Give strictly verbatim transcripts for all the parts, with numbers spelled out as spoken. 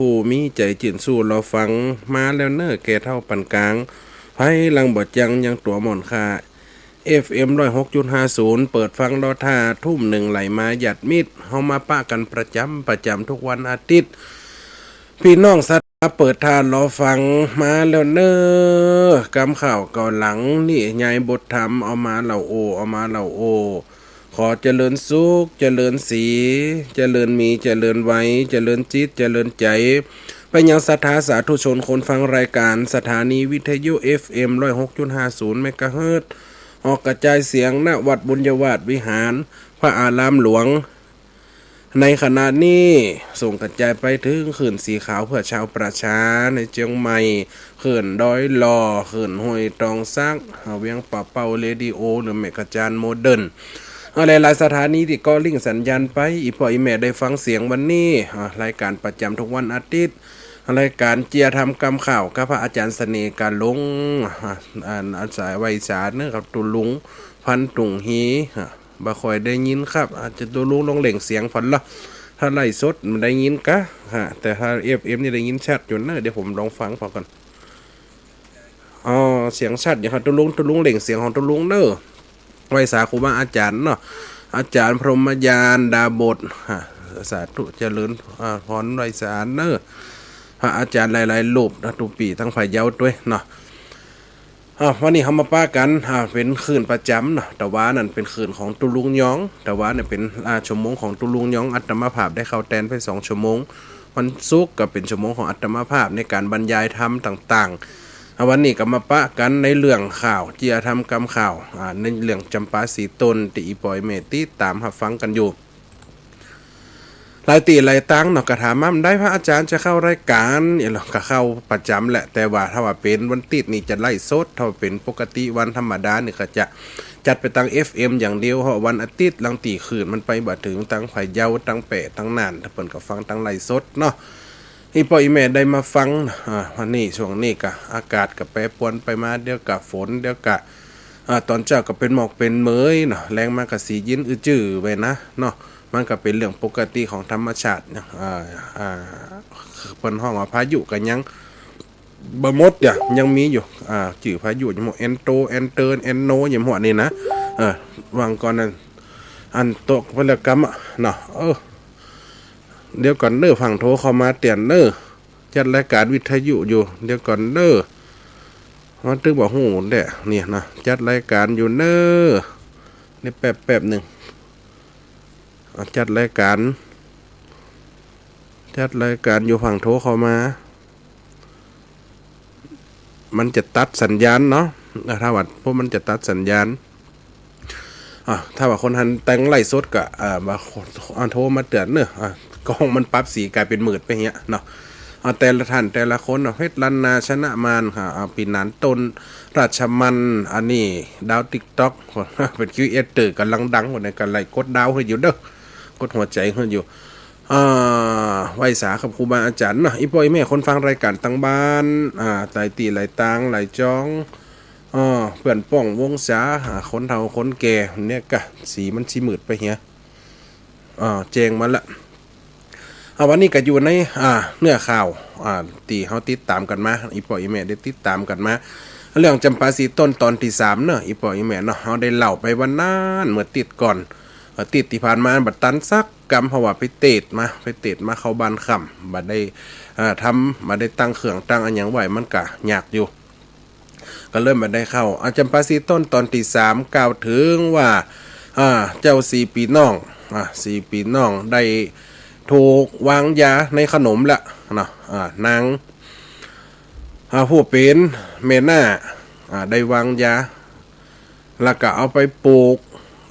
ผู้มีใจ๋จื้นชู้รอฟัง มาแล้วเน่อแก่เฒ่าปานก๋าง ไพร่หลังบ่จั่งยังตั๋วหม่อนค่า เอฟเอ็ม ร้อยหกจุดห้าศูนย์ เปิดฟังรอท่า ทุ่มนึ่งไหลมาญาติมิตร เฮามาปะกั๋นประจ๋ำประจ๋ำกู้วันอาทิตย์ ปี้น้องศรัทธาเปิดท่ารอฟังมาแล้วเน่อ กำข่าวเก่าหลัง นิยายบทธรรม เอามาเล่าโอ้ เอามาเล่าโอ้ ขอเจริญสุข เจริญศรี เจริญมี เจริญไว เจริญจิต เจริญใจ๋ ไปยังศรัทธาสาธุชนคนฟังรายก๋าน สถานีวิทยุ เอฟเอ็ม ร้อยหกจุดห้าศูนย์ เมกะเฮิรตซ์ ออกกระจายเสียง ณ วัดบุญญาวาสวิหาร พระอารามหลวง ในขณะนี้ส่งกระจายไปเถิงคลื่นสีขาวเพื่อชาวประชาในเจียงใหม่ คลื่นดอยหล่อ คลื่นห้วยตองสัก เวียงป่าเป้าเรดิโอ หรือแม่กะจานโมเดิร์น เออ หลายๆ สถานีตี้ก็ลิงก์สัญญาณไป อี่ป้ออี่แม่ได้ฟังเสียงวันนี้ อ่า รายก๋านประจ๋ำกู้วันอาทิตย์ รายก๋านเจียธรรมกำข่าวกับพระอาจ๋ารย์เสน่ห์กาหลง อ่า อ่านอาศัยไหว้สาเน่อครับ ตุ๊ลุง พันธุ์ตุงฮี อ่า บ่ค่อยได้ยินครับ อาจจะตุ๊ลุงลองเล่งเสียงผ่อนละ ถ้าไลฟ์สดมันได้ยินกะ ฮะ แต่ถ้า เอฟเอ็ม นี่ได้ยินชัดอยู่เน่อ เดี๋ยวผมลองฟังผ่อนก่อน อ๋อ เสียงชัดอยู่ครับ ตุ๊ลุง ตุ๊ลุงเล่งเสียงของตุ๊ลุงเน่อ ไหว้สาครูบาอาจ๋ารย์เนาะ อาจ๋ารย์พรหมญาณ ดาบท ฮะ สาธุ เจริญ อ่า พร ไหว้สาเน่อ พระอาจ๋ารย์หลายๆ รูปนะ ตุ๊ปี้ตังพะเยาตวยเนาะ อ่า วันนี้เฮามาปะกั๋น อ่า เป๋นคลื่นประจ๋ำเนาะ ตะวานั้นเป๋นคลื่นของตุ๊ลุงยอง ตะวาเนี่ยเป๋น อ่า ชั่วโมงของตุ๊ลุงยอง อาตมาภาพได้เข้าแตนไปสองชั่วโมง วันศุกร์ก็เป๋นชั่วโมงของอาตมาภาพในก๋านบรรยายธรรมต่างๆ อ่า วันนี้ก็มาปะกั๋นในเรื่องข่าว เจียธรรมกำข่าว อ่า ในเรื่องจ๋ำปาสีต้นตี้อี่ป้ออี่แม่ติดต๋ามฮับฟังกั๋นอยู่ หลายตี้หลายตังเนาะ ก็ถามมา เมื่อใดพระอาจ๋ารย์จะเข้ารายก๋าน เอ้ย ก็เข้าประจ๋ำแหละ แต่ว่าถ้าว่าเป๋นวันอาทิตย์นี่จะไลฟ์สด ถ้าว่าเป๋นปกติวันธรรมดานี่ก็จะจัดไปตาง เอฟเอ็ม อย่างเดียว เพราะวันอาทิตย์ลางตี้คลื่นมันไปบ่เถิง ตังพะเยา ตังแป้ ตังน่าน ถ้าเปิ้นก็ฟังตางไลฟ์สดเนาะ อี่ป้ออี่แม่ได้มาฟัง อ่า วันนี้ช่วงนี้ก็อากาศก็แปรปรวนไปมา เดี๋ยวก็ฝน เดี๋ยวก็ อ่า ต๋อนเจ๊าก็เป๋นหมอกเป๋นเหมยเนาะ แลงมาก็สีเย็นอื้อจื้อไปนะเนาะ มันก็เป๋นเรื่องปกติของธรรมชาตินะ อ่า อ่า เปิ้นฮ้องว่าพายุก็ยังบ่หมด ยัง ยังมีอยู่ อ่า จื้อพายุยังหมด แอนโต แอนเติร์น แอนโน ยังหมดนี่นะ เออ วางก่อนนั้น อันตกไปแล้วกำอะเนาะ เออ เดี๋ยวก่อนเน่อ ฟั่งโทรเข้ามาเตื้อนเน่อ จัดรายก๋านวิทยุอยู่ เดี๋ยวก่อนเน่อ มันตึงบ่ฮู้แหละ เนี่ยนะ จัดรายก๋านอยู่เน่อ นี่แป๊บ แป๊บนึ่ง อ่ะ จัดรายก๋าน จัดรายก๋านอยู่ ฟั่งโทรเข้ามา มันจะตัดสัญญาณเนาะ อ่ะ ถ้าว่า เพราะมันจะตัดสัญญาณ อ่ะ ถ้าว่าคนหันตางไลฟ์สดก็ อ่า มา อ่า โทรมาเตื้อนเน่อ อ่ะ กล้องมันปรับสีก๋ายเป๋นมืดไปเหียเนาะ อ่ะ แต่ละท่านแต่ละคนเนาะ เพชรล้านนา ชนะมาร อ่ะ อ่ะ ปี้หนานต้น ราชมัน อันนี้ดาวติ๊กต็อก เป๋นครีเอเตอร์ก๋ำลังดัง คนนั้นก็ไล่กดดาวหื้ออยู่เน่อ กดหัวใจ๋หื้ออยู่ อ่า ไหว้สากับครูบาอาจ๋ารย์เนาะ อี่ป้ออี่แม่คนฟังรายก๋านตางบ้าน อ่า หลายตี้หลายตางหลายจ้อง อ่า เปื้อนป้องวงศา อ่า คนเฒ่าคนแก่เนี่ยก็สีมันสิมืดไปเหีย อ่า แจ้งมาละ อ่า วันนี้ก็อยู่ใน อ่า เนื้อข่าว อ่า ตี้เฮาติดต๋ามกั๋นมา อี่ป้ออี่แม่ได้ติดต๋ามกั๋นมา เรื่องจำปาสีต้นต๋อนตี้สามเนาะ อี่ป้ออี่แม่เนาะ เฮาได้เล่าไปวันนั้น เมื่ออาทิตย์ก่อน อาทิตย์ตี้ผ่านมาบ่ตันสักกำ เพราะว่าไปเตศน์มา ไปเตศน์มาเข้าบ้านค่ำ บ่ได้ อ่า ทำ บ่ได้ตั้งเครื่องตั้งอะหยังไว้ มันก็ยากอยู่ ก็เลยบ่ได้เข้า อ่า จำปาสีต้นต๋อนตี้สามกล่าวเถิงว่า อ่า เจ้าสี่ปี้น้อง อ่า สี่ปี้น้องได้ถูกวางยาในขนมละเนาะ อ่า นาง อ่า ผู้เป๋นแม่หน้า อ่า ได้วางยา แล้วก็เอาไปปลูก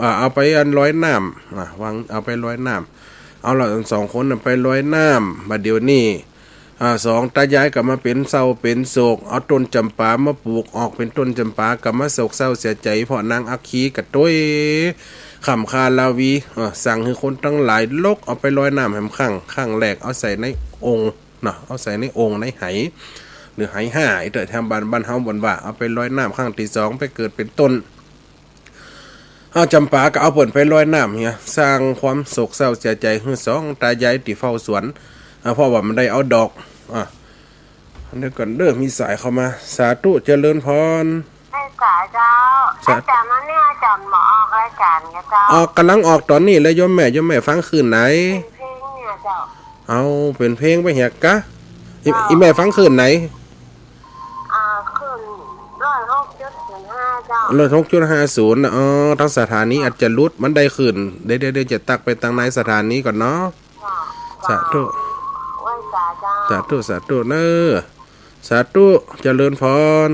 อ่า เอาไปอันลอยน้ำ อ่า วาง เอาไปลอยน้ำ เอาละสองคนน่ะไปลอยน้ำ บ่าเดี่ยวนี้ อ่า สองตายายก็มาเป๋นเศร้าเป๋นโศก เอาต้นจ๋ำปามาปลูก ออกเป๋นต้นจ๋ำปา ก็มาโศกเศร้าเสียใจ๋ เพราะนางอัคคีกับตวย ค่ำคาลาวี เออ สั่งหื้อคนตังหลายลกเอาไปลอยน้ำแหมครั้ง ครั้งแรกเอาใส่ในโอ่งเนาะ เอาใส่ในโอ่งในไห หรือไหห้า ไอ้เต๊อะ แถวบ้าน บ้านเฮาบ่นว่า เอาไปลอยน้ำ ครั้งตี้สองไปเกิดเป๋นต้น เอาจ๋ำปาก็เอาเปิ้นไปลอยน้ำเหีย สร้างความโศกเศร้าเสียใจ๋หื้อสองตายายตี้เฝ้าสวน อ่า เพราะว่ามันได้เอาดอก อ่า เดี๋ยวก่อนเด้อ มีสายเข้ามา สาธุ เจริญพร ไหว้สาเจ้า สา อาจ๋ารย์ วันนี้อาจ๋ารย์บ่ออกรายก๋านกาเจ้า ออก ก่ำลังออกต๋อนนี้เลยโยมแม่ โยมแม่ฟังคลื่นไหน เป๋นเพลงเนี่ยเจ้า เอา เป๋นเพลงไปเหียกะ อี เจ้า อีแม่ฟังคลื่นไหน อ่า คลื่นร้อยหกจุดห้าเจ้า ร้อยหกจุดห้าศูนย์ นะ อ๋อ ตางสถานีอาจจะหลุด มันได้คลื่น เดี๋ยว เดี๋ยว เดี๋ยวจะตักไปตางในสถานีก่อนเนาะ เจ้า สาธุ ไหว้สาเจ้า สาธุ สาธุเน้อ สาธุ เจริญพร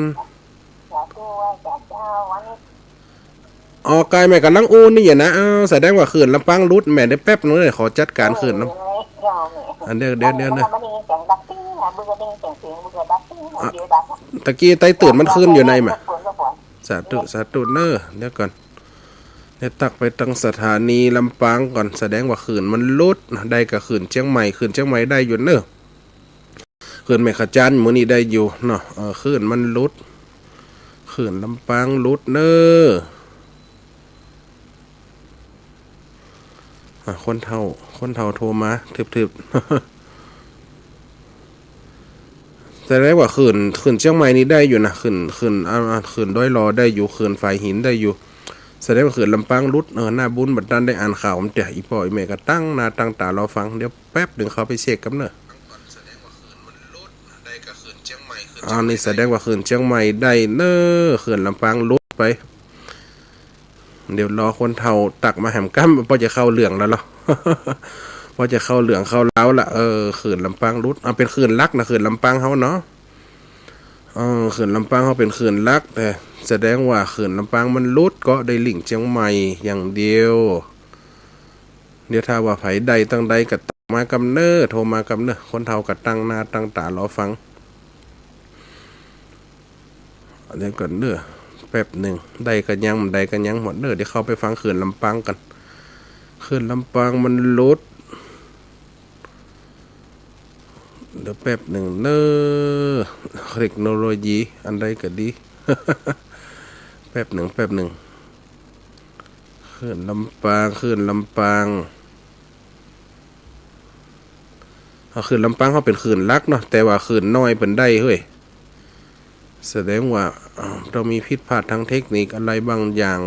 สาธุ ไหว้สาเจ้า วันนี้ อ๋อ กายแม่ก่ำลังอู้นี่อยู่นะ อ้าว แสดงว่าคลื่นลำปางหลุด แม่ เดี๋ยวแป๊บนึงเน้อ ขอจัดก๋านคลื่นลำ เออ เจ้า อันเดียว เดี๋ยว เดี๋ยว เดี๋ยว มันได้ยินเสียงดังปิ้งอะ เมื่อกี้ได้ยินเสียง เสียงเมื่อกี้ดังปิ้ง อ่ะ เดี๋ยวดัง ตะกี้ไตตื่นมันขึ้นอยู่ในแม่ รบกวน รบกวน สาธุ สาธุเน้อ เดี๋ยวก่อน เดี๋ยวตักไปตางสถานีลำปางก่อน แสดงว่าคลื่นมันหลุดนะ ได้กับคลื่นเจียงใหม่ คลื่นเจียงใหม่ได้อยู่เน้อ คลื่นแม่ขะจันมื้อนี้ได้อยู่เนาะ เออ คลื่นมันหลุด คลื่นลำปางหลุดเน้อ อ่ะ คนเฒ่า คนเฒ่าโทรมา ทึบๆ แสดงว่าคลื่น คลื่นเจียงใหม่นี่ได้อยู่นะ คลื่น คลื่น อ่า อ่า คลื่นดอยหล่อได้อยู่ คลื่นฝายหินได้อยู่ แสดงว่าคลื่นลำปางหลุด เออ หน้าบุญบ่ตันได้อ่านข่าวมันเตี้ย อี่ป้ออี่แม่ก็ตั้งหน้าตั้งต๋ารอฟัง เดี๋ยวแป๊บนึ่งเข้าไปเช็คก่ำเน้อ อ่า นี่แสดงว่าคลื่นเจียงใหม่ได้เน้อ คลื่นลำปางหลุดไป เดี๋ยวรอคนเฒ่าตักมาแหมก้ำ ป้อจะเข้าเหลืองแล้วเหรอ ป้อจะเข้าเหลืองเข้าลาวละ เออ คลื่นลำปางหลุด เอา เป๋นคลื่นหลักนะ คลื่นลำปางเฮาเนาะ เออ คลื่นลำปางเฮาเป๋นคลื่นหลัก แต่แสดงว่าคลื่นลำปางมันหลุด ก็ได้ลิงก์เจียงใหม่อย่างเดียว เดี๋ยวถ้าว่าใผได้ตางใดก็ตักมาก้ำเน้อ โทรมาก้ำเน้อ คนเฒ่าก็ตั้งหน้าตั้งต๋ารอฟัง เดี๋ยวก่อนเน้อ แป๊บนึ่ง ได้กะยัง บ่ได้กะยังหมดเน้อ เดี๋ยวเข้าไปฟังคลื่นลำปางก่อน คลื่นลำปางมันหลุด เดี๋ยวแป๊บนึ่งเน้อ เทคโนโลยีอันใดก็ดี แป๊บนึ่ง แป๊บนึ่ง คลื่นลำปาง คลื่นลำปาง เอา คลื่นลำปางเฮาเป๋นคลื่นหลักเนาะ แต่ว่าคลื่นน้อยเปิ้นได้เฮ้ย แสดงว่า อ้าว ต้องมีผิดพลาดทางเทคนิคอะไรบางอย่าง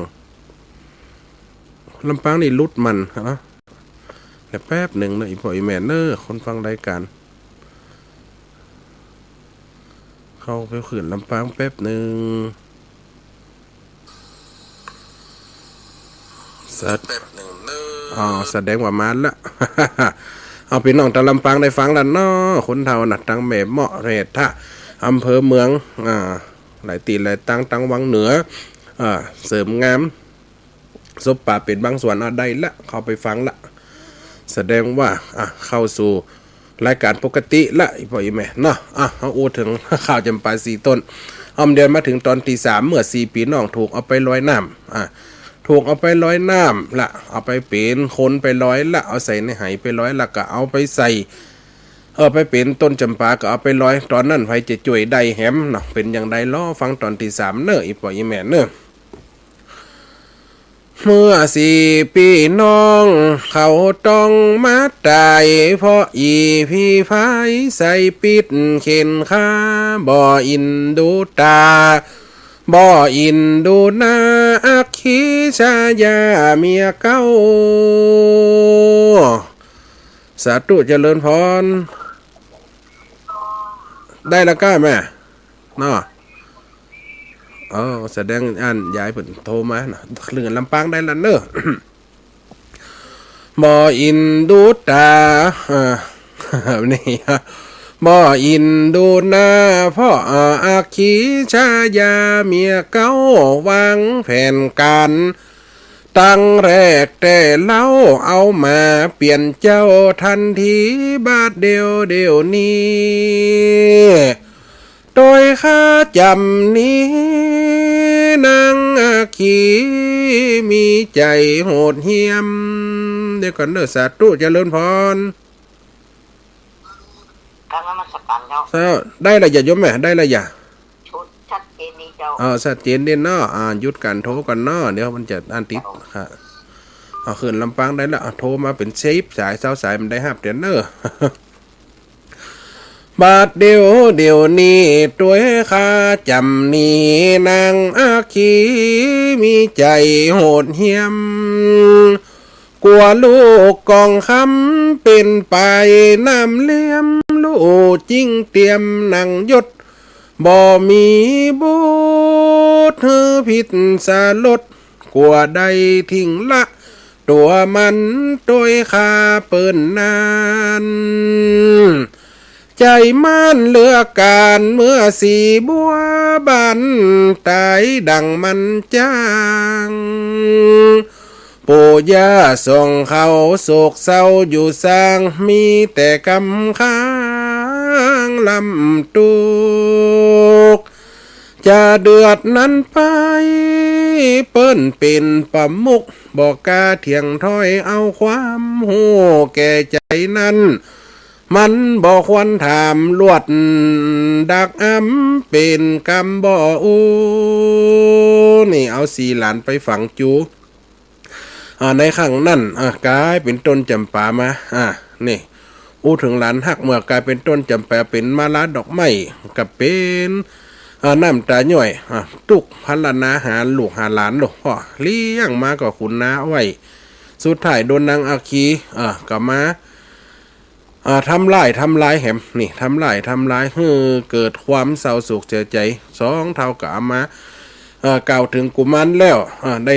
ลำปางนี่หลุดมั่นเนาะ เดี๋ยวแป๊บนึ่งเน้อ อี่ป้ออี่แม่เน้อ คนฟังรายก๋าน เข้าไปคลื่นลำปางแป๊บนึ่ง สักแป๊บนึ่งเน้อ อ๋อ แสดงว่ามาละ เอา ปี้น้องตางลำปางได้ฟังแล้วเนาะ คนเฒ่านะ ตางแม่เมาะ เรทะ อำเภอเมือง อ่า หลายตี้หลายตาง ตางวังเหนือ อ่า เสริมงาม ศพป่าเป๋นบางส่วน อ่ะ ได้ละ เข้าไปฟังละ แสดงว่า อ่ะ เข้าสู่รายก๋านปกติละ อี่ป้ออี่แม่เนาะ อ่ะ เฮาอู้เถิงข่าวจ๋ำปาสีต้น อ้อมเดือนมาเถิงต๋อนตี้สาม เมื่อสี่ปี้น้องถูกเอาไปลอยน้ำ อ่ะ ถูกเอาไปลอยน้ำละ เอาไปเป๋นคนไปลอยละ เอาใส่ในไหไปลอยละ ก็เอาไปใส่ เออ ไปเป๋นต้นจ๋ำปา ก็เอาไปลอย ต๋อนนั้นใผจะจ้วยได้แหมเนาะ เป๋นอย่างใด รอฟังต๋อนตี้สามเน้อ อี่ป้ออี่แม่เน้อ เมื่อสี่ปี้น้องเขาต้องมาต๋าย เพราะอี่ผีพายใส่ปิ๊ดเข็ญฆ่า บ่อินดูต๋า บ่อินดูหน้า อัคคีชายาเมียเก่า สาธุ เจริญพร ได้ละก้าแม่ เนาะ เออ แสดงอันยายเปิ้นโทรมาเนาะ คลื่นลำปางได้ละเน้อ บ่อินดูต๋า อ่า นี่ บ่อินดูหน้า เพราะอัคคีชายาเมียเก่า วางแผนก๋าน ตั้งแรกแต่เล่า เอามาเปลี่ยนเจ้าทันที บาดเดียวเดี๋ยวนี้ โตยข้าจ๋ำนี้ นางอัคคี มีใจ๋โหดเหี้ยม เดี๋ยวก่อนเน้อ สาธุ เจริญพร กราบนมัสก๋านเจ้า เจ้า ได้ละอย่าโยมแม่ ได้ละอย่า ชุดชัดเจนดีเจ้า เออ ชัดเจนดีเนาะ อ่า หยุดก๋านโทรก่อนเนาะ เดี๋ยวมันจะอันติด เจ้า ค่ะ เอา คลื่นลำปางได้ละ เอา โทรมาเป๋นสิบสาย ซาวสายมันได้ฮับเดี๋ยวเน้อ บาดเดี่ยวเดี่ยวนี้ตวยข้าจ๋ำนี้นางอัคคีมีใจ๋โหดเหี้ยม กั๋วลูกกองคำเป๋นไปน้ำเหลี้ยม ลู่จิ่งเตียมหนังยศ บ่มีบุตรหื้อผิดสลด กั๋วได้ทิ้งละตั๋วมันตวยข้าเปิ้นนั้น ใจ๋ม่านเหลือก๋านเมื่อสีบัวบาน ต๋ายดั่งมันจ๊าง ปู่ย่าสองเขาโศกเศร้าอยู่ซ้าง มีแต่กำค้างลำตุ๊กข์ จะเดือดนั้นไป เปิ้นเป๋นประมุข บ่กล้าเถียงถ้อย เอาความฮู้แก่ใจ๋นั้น มันบ่ควรถามลวด ดักอำเป๋นกำบ่อู้ นี่เอาสี่หลานไปฝังจู อ่า ในครั้งนั้น อ่า ก๋ายเป๋นต้นจ๋ำปามา อ่า นี่ อู้เถิงหลานฮักเมื่อก๋ายเป๋นต้นจ๋ำปา เป๋นมาลาดอกไม้ ก็เป๋น อ่า น้ำต๋าย้อย อ่า ตุ๊กพรรณนาหาลูกหาหลานโล เพราะเลี้ยงมาก็ขุนนาไว้ สุดท้ายโดนนางอัคคี อ่า ก็มา อ่า ทำร้าย ทำลายแหม นี่ ทำร้าย ทำลาย หื้อเกิดความเศร้าโศกเสียใจ๋ สองเฒ่าก็เอามา เอ่อ กล่าวเถิงกุมารแล้ว อ่า ได้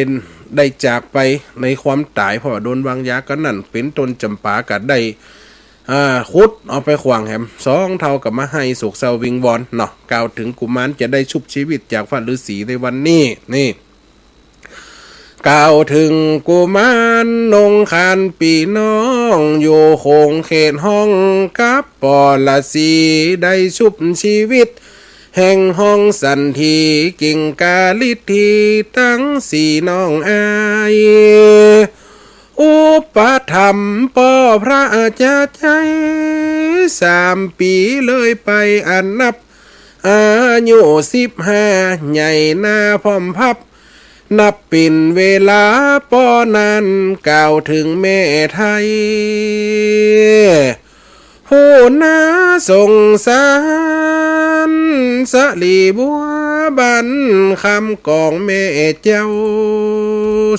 ได้จากไปในความต๋าย เพราะว่าโดนวางยา ก็นั่นเป๋นต้นจ๋ำปาก็ได้ อ่า ขุดเอาไปขว้างแหม สองเฒ่าก็มาไห้โศกเศร้าวิงวอนเนาะ กล่าวเถิงกุมารจะได้ชุบชีวิตจากพระฤๅษีในวันนี้ นี่ กล่าวเถิงกุมารนงคานปี้น้อง อยู่โขงเขตห้องกับปอระสี ได้ชุบชีวิต แห่งห้องสันที กิ่งกาลิธี ตังสี่น้องอ้าย อุปถัมภ์ป้อพระอาจารย์ใจ๋ สามปี๋เลยไปอันนับ อายุสิบห้า ใหญ่หน้าพร้อมพับ นับเป๋นเวลาป้อนั้น กล่าวเถิงแม่ไทย ผู้น่าสงสาร สะหลีบัวบานคำของแม่เจ้า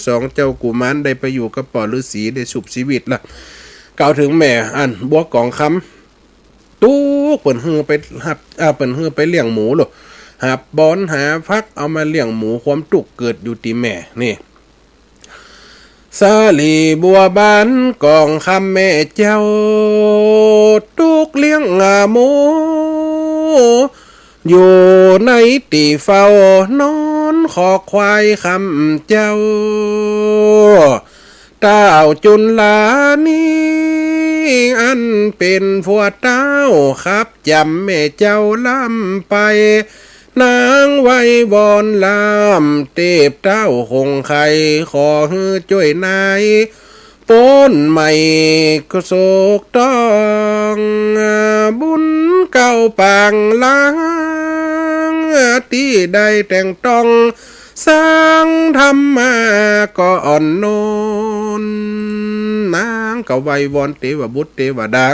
สองเจ้ากุมารได้ไปอยู่กับป้อฤๅษี ได้ชุบชีวิตละ กล่าวเถิงแม่อันบัวกองคำ ตุ๊ก เปิ้นหื้อไปฮับ อ่า เปิ้นหื้อไปเลี้ยงหมูโล หับบอนหาผักเอามาเลี้ยงหมู ความตุ๊กเกิดอยู่ตี้แม่ นี่ สะหลีบัวบานกองคำแม่เจ้า ตุ๊กเลี้ยงหมู อยู่ในตี้เฝ้านอนคอกควายคำเจ้า ต้าวจุลานี อันเป๋นผัวต้าวขับจ๋ำแม่เจ้าล้ำไป นางไหว้วอนล้ำเตพต้าวคงไค ขอหื้อจ้วยนาย ป๊นไหม้โศกต้อง บุญเก่าปางล้าง ตี้ได้แต่งต้อง สร้างธรรมาก่อนโน้น นางก็ไหว้วอนเตวบุตรเตวดา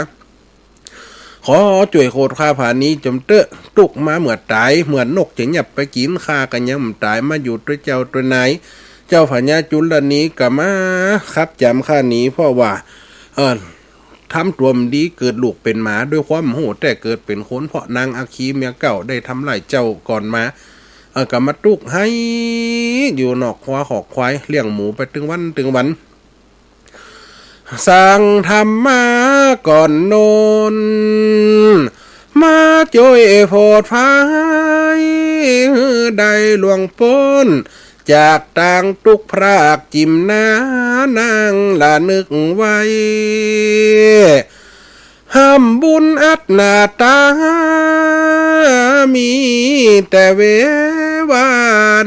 ขอจ้วยโขดข้าผานี้จ๋ำเต๊อะ ตุ๊กมาเมื่อต๋าย เมื่อนกจะหยับไปกิ๋น ข้าก็ยังบ่ต๋าย มาอยู่ตวยเจ้าตวยนาย เจ้าพญาจุลนีก็มาขับจ๋ำข้าหนี เพราะว่า เอ่อ ทำตั๋วบ่ดี เกิดลูกเป๋นหมา ด้วยความฮู้แต๊เกิดเป๋นคน เพราะนางอัคคีเมียเก่าได้ทำร้ายเจ้าก่อนมา เอ่อ ก็มาตุ๊กไห้อยู่นอกคอกควาย เลี้ยงหมูไปตึงวันตึงวัน สร้างธรรมาก่อนโน้น มาจ้วยโผดภัย ได้ล่วงป๊น จากตางตุ๊กพรากจิ๋มหน้า นางละนึกไว้ ห้ำบุญอัตนาต๋า มีแต่เววา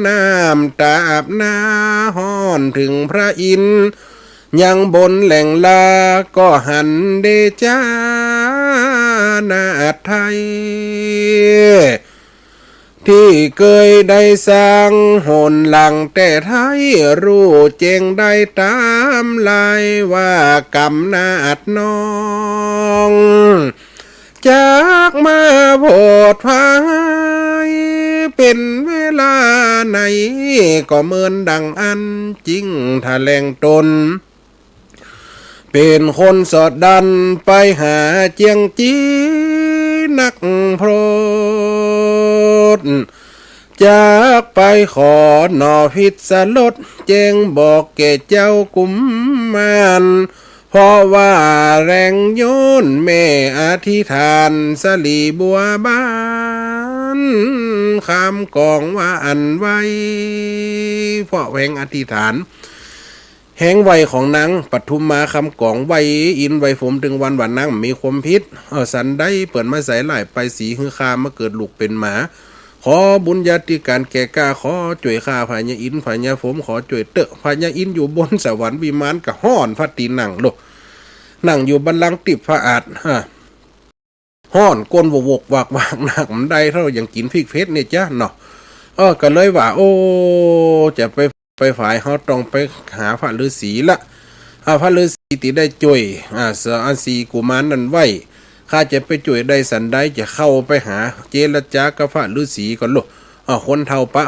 น้ำต๋าอาบหน้าฮ้อนเถิงพระอินทร์ ยังบนแหล่งลา ก็หันเดชานาถไทย ตี้เกยได้สร้างหนหลังแต่ไท้ ฮู้แจ้งได้ต๋ามลาย ว่ากำนาถน้อง จักมาโผดภาย เป๋นเวลาไหน ก็เหมือนดังอั้น จึงถะแหล่งต๋น เป๋นคนสอดดัน ไปหาเจียงจี๋นักโผด จักไปขอหน่อพิษสลด แจ้งบอกแก่เจ้ากุมมาร เพราะว่าแลงย้อนแม่อธิษฐาน สลีบัวบาน คำกองว่าอันไว เพราะแฮงอธิษฐาน แฮงไวของนางปทุมมาคำกอง ไวอินไวผม ตึงวันว่านางมีความผิด เออ สันใดเปิ้นมาใส่ร้ายป้ายสี หื้อข้ามาเกิดลูกเป๋นหมา ขอบุญญาธิการแก่ข้า ขอจ้วยข้าพญาอิน พญาผม ขอจ้วยเต๊อะ พญาอินอยู่บนสวรรค์วิมานก็ฮ้อนพระตี้นั่งโลด นั่งอยู่บัลลังก์ติพระอาสน์ ฮะ ฮ้อนก้นวกๆ วากๆ นัก บ่ได้เต้า ยังกิ๋นพริกเผ็ดเนี่ยจ๊ะเนาะ เออ ก็เลยว่า โอ้ จะไป ไปฝ่าย เฮาต้องไปหาพระฤๅษีละ อ่า พระฤๅษีตี้ได้จ้วย อ่า เส อันสี่กุมารนั้นไว้ ข้าจะไปจ้วยได้สันใด จะเข้าไปหาเจรจากับพระฤๅษีก่อนโลด อ่า คนเฒ่าปะ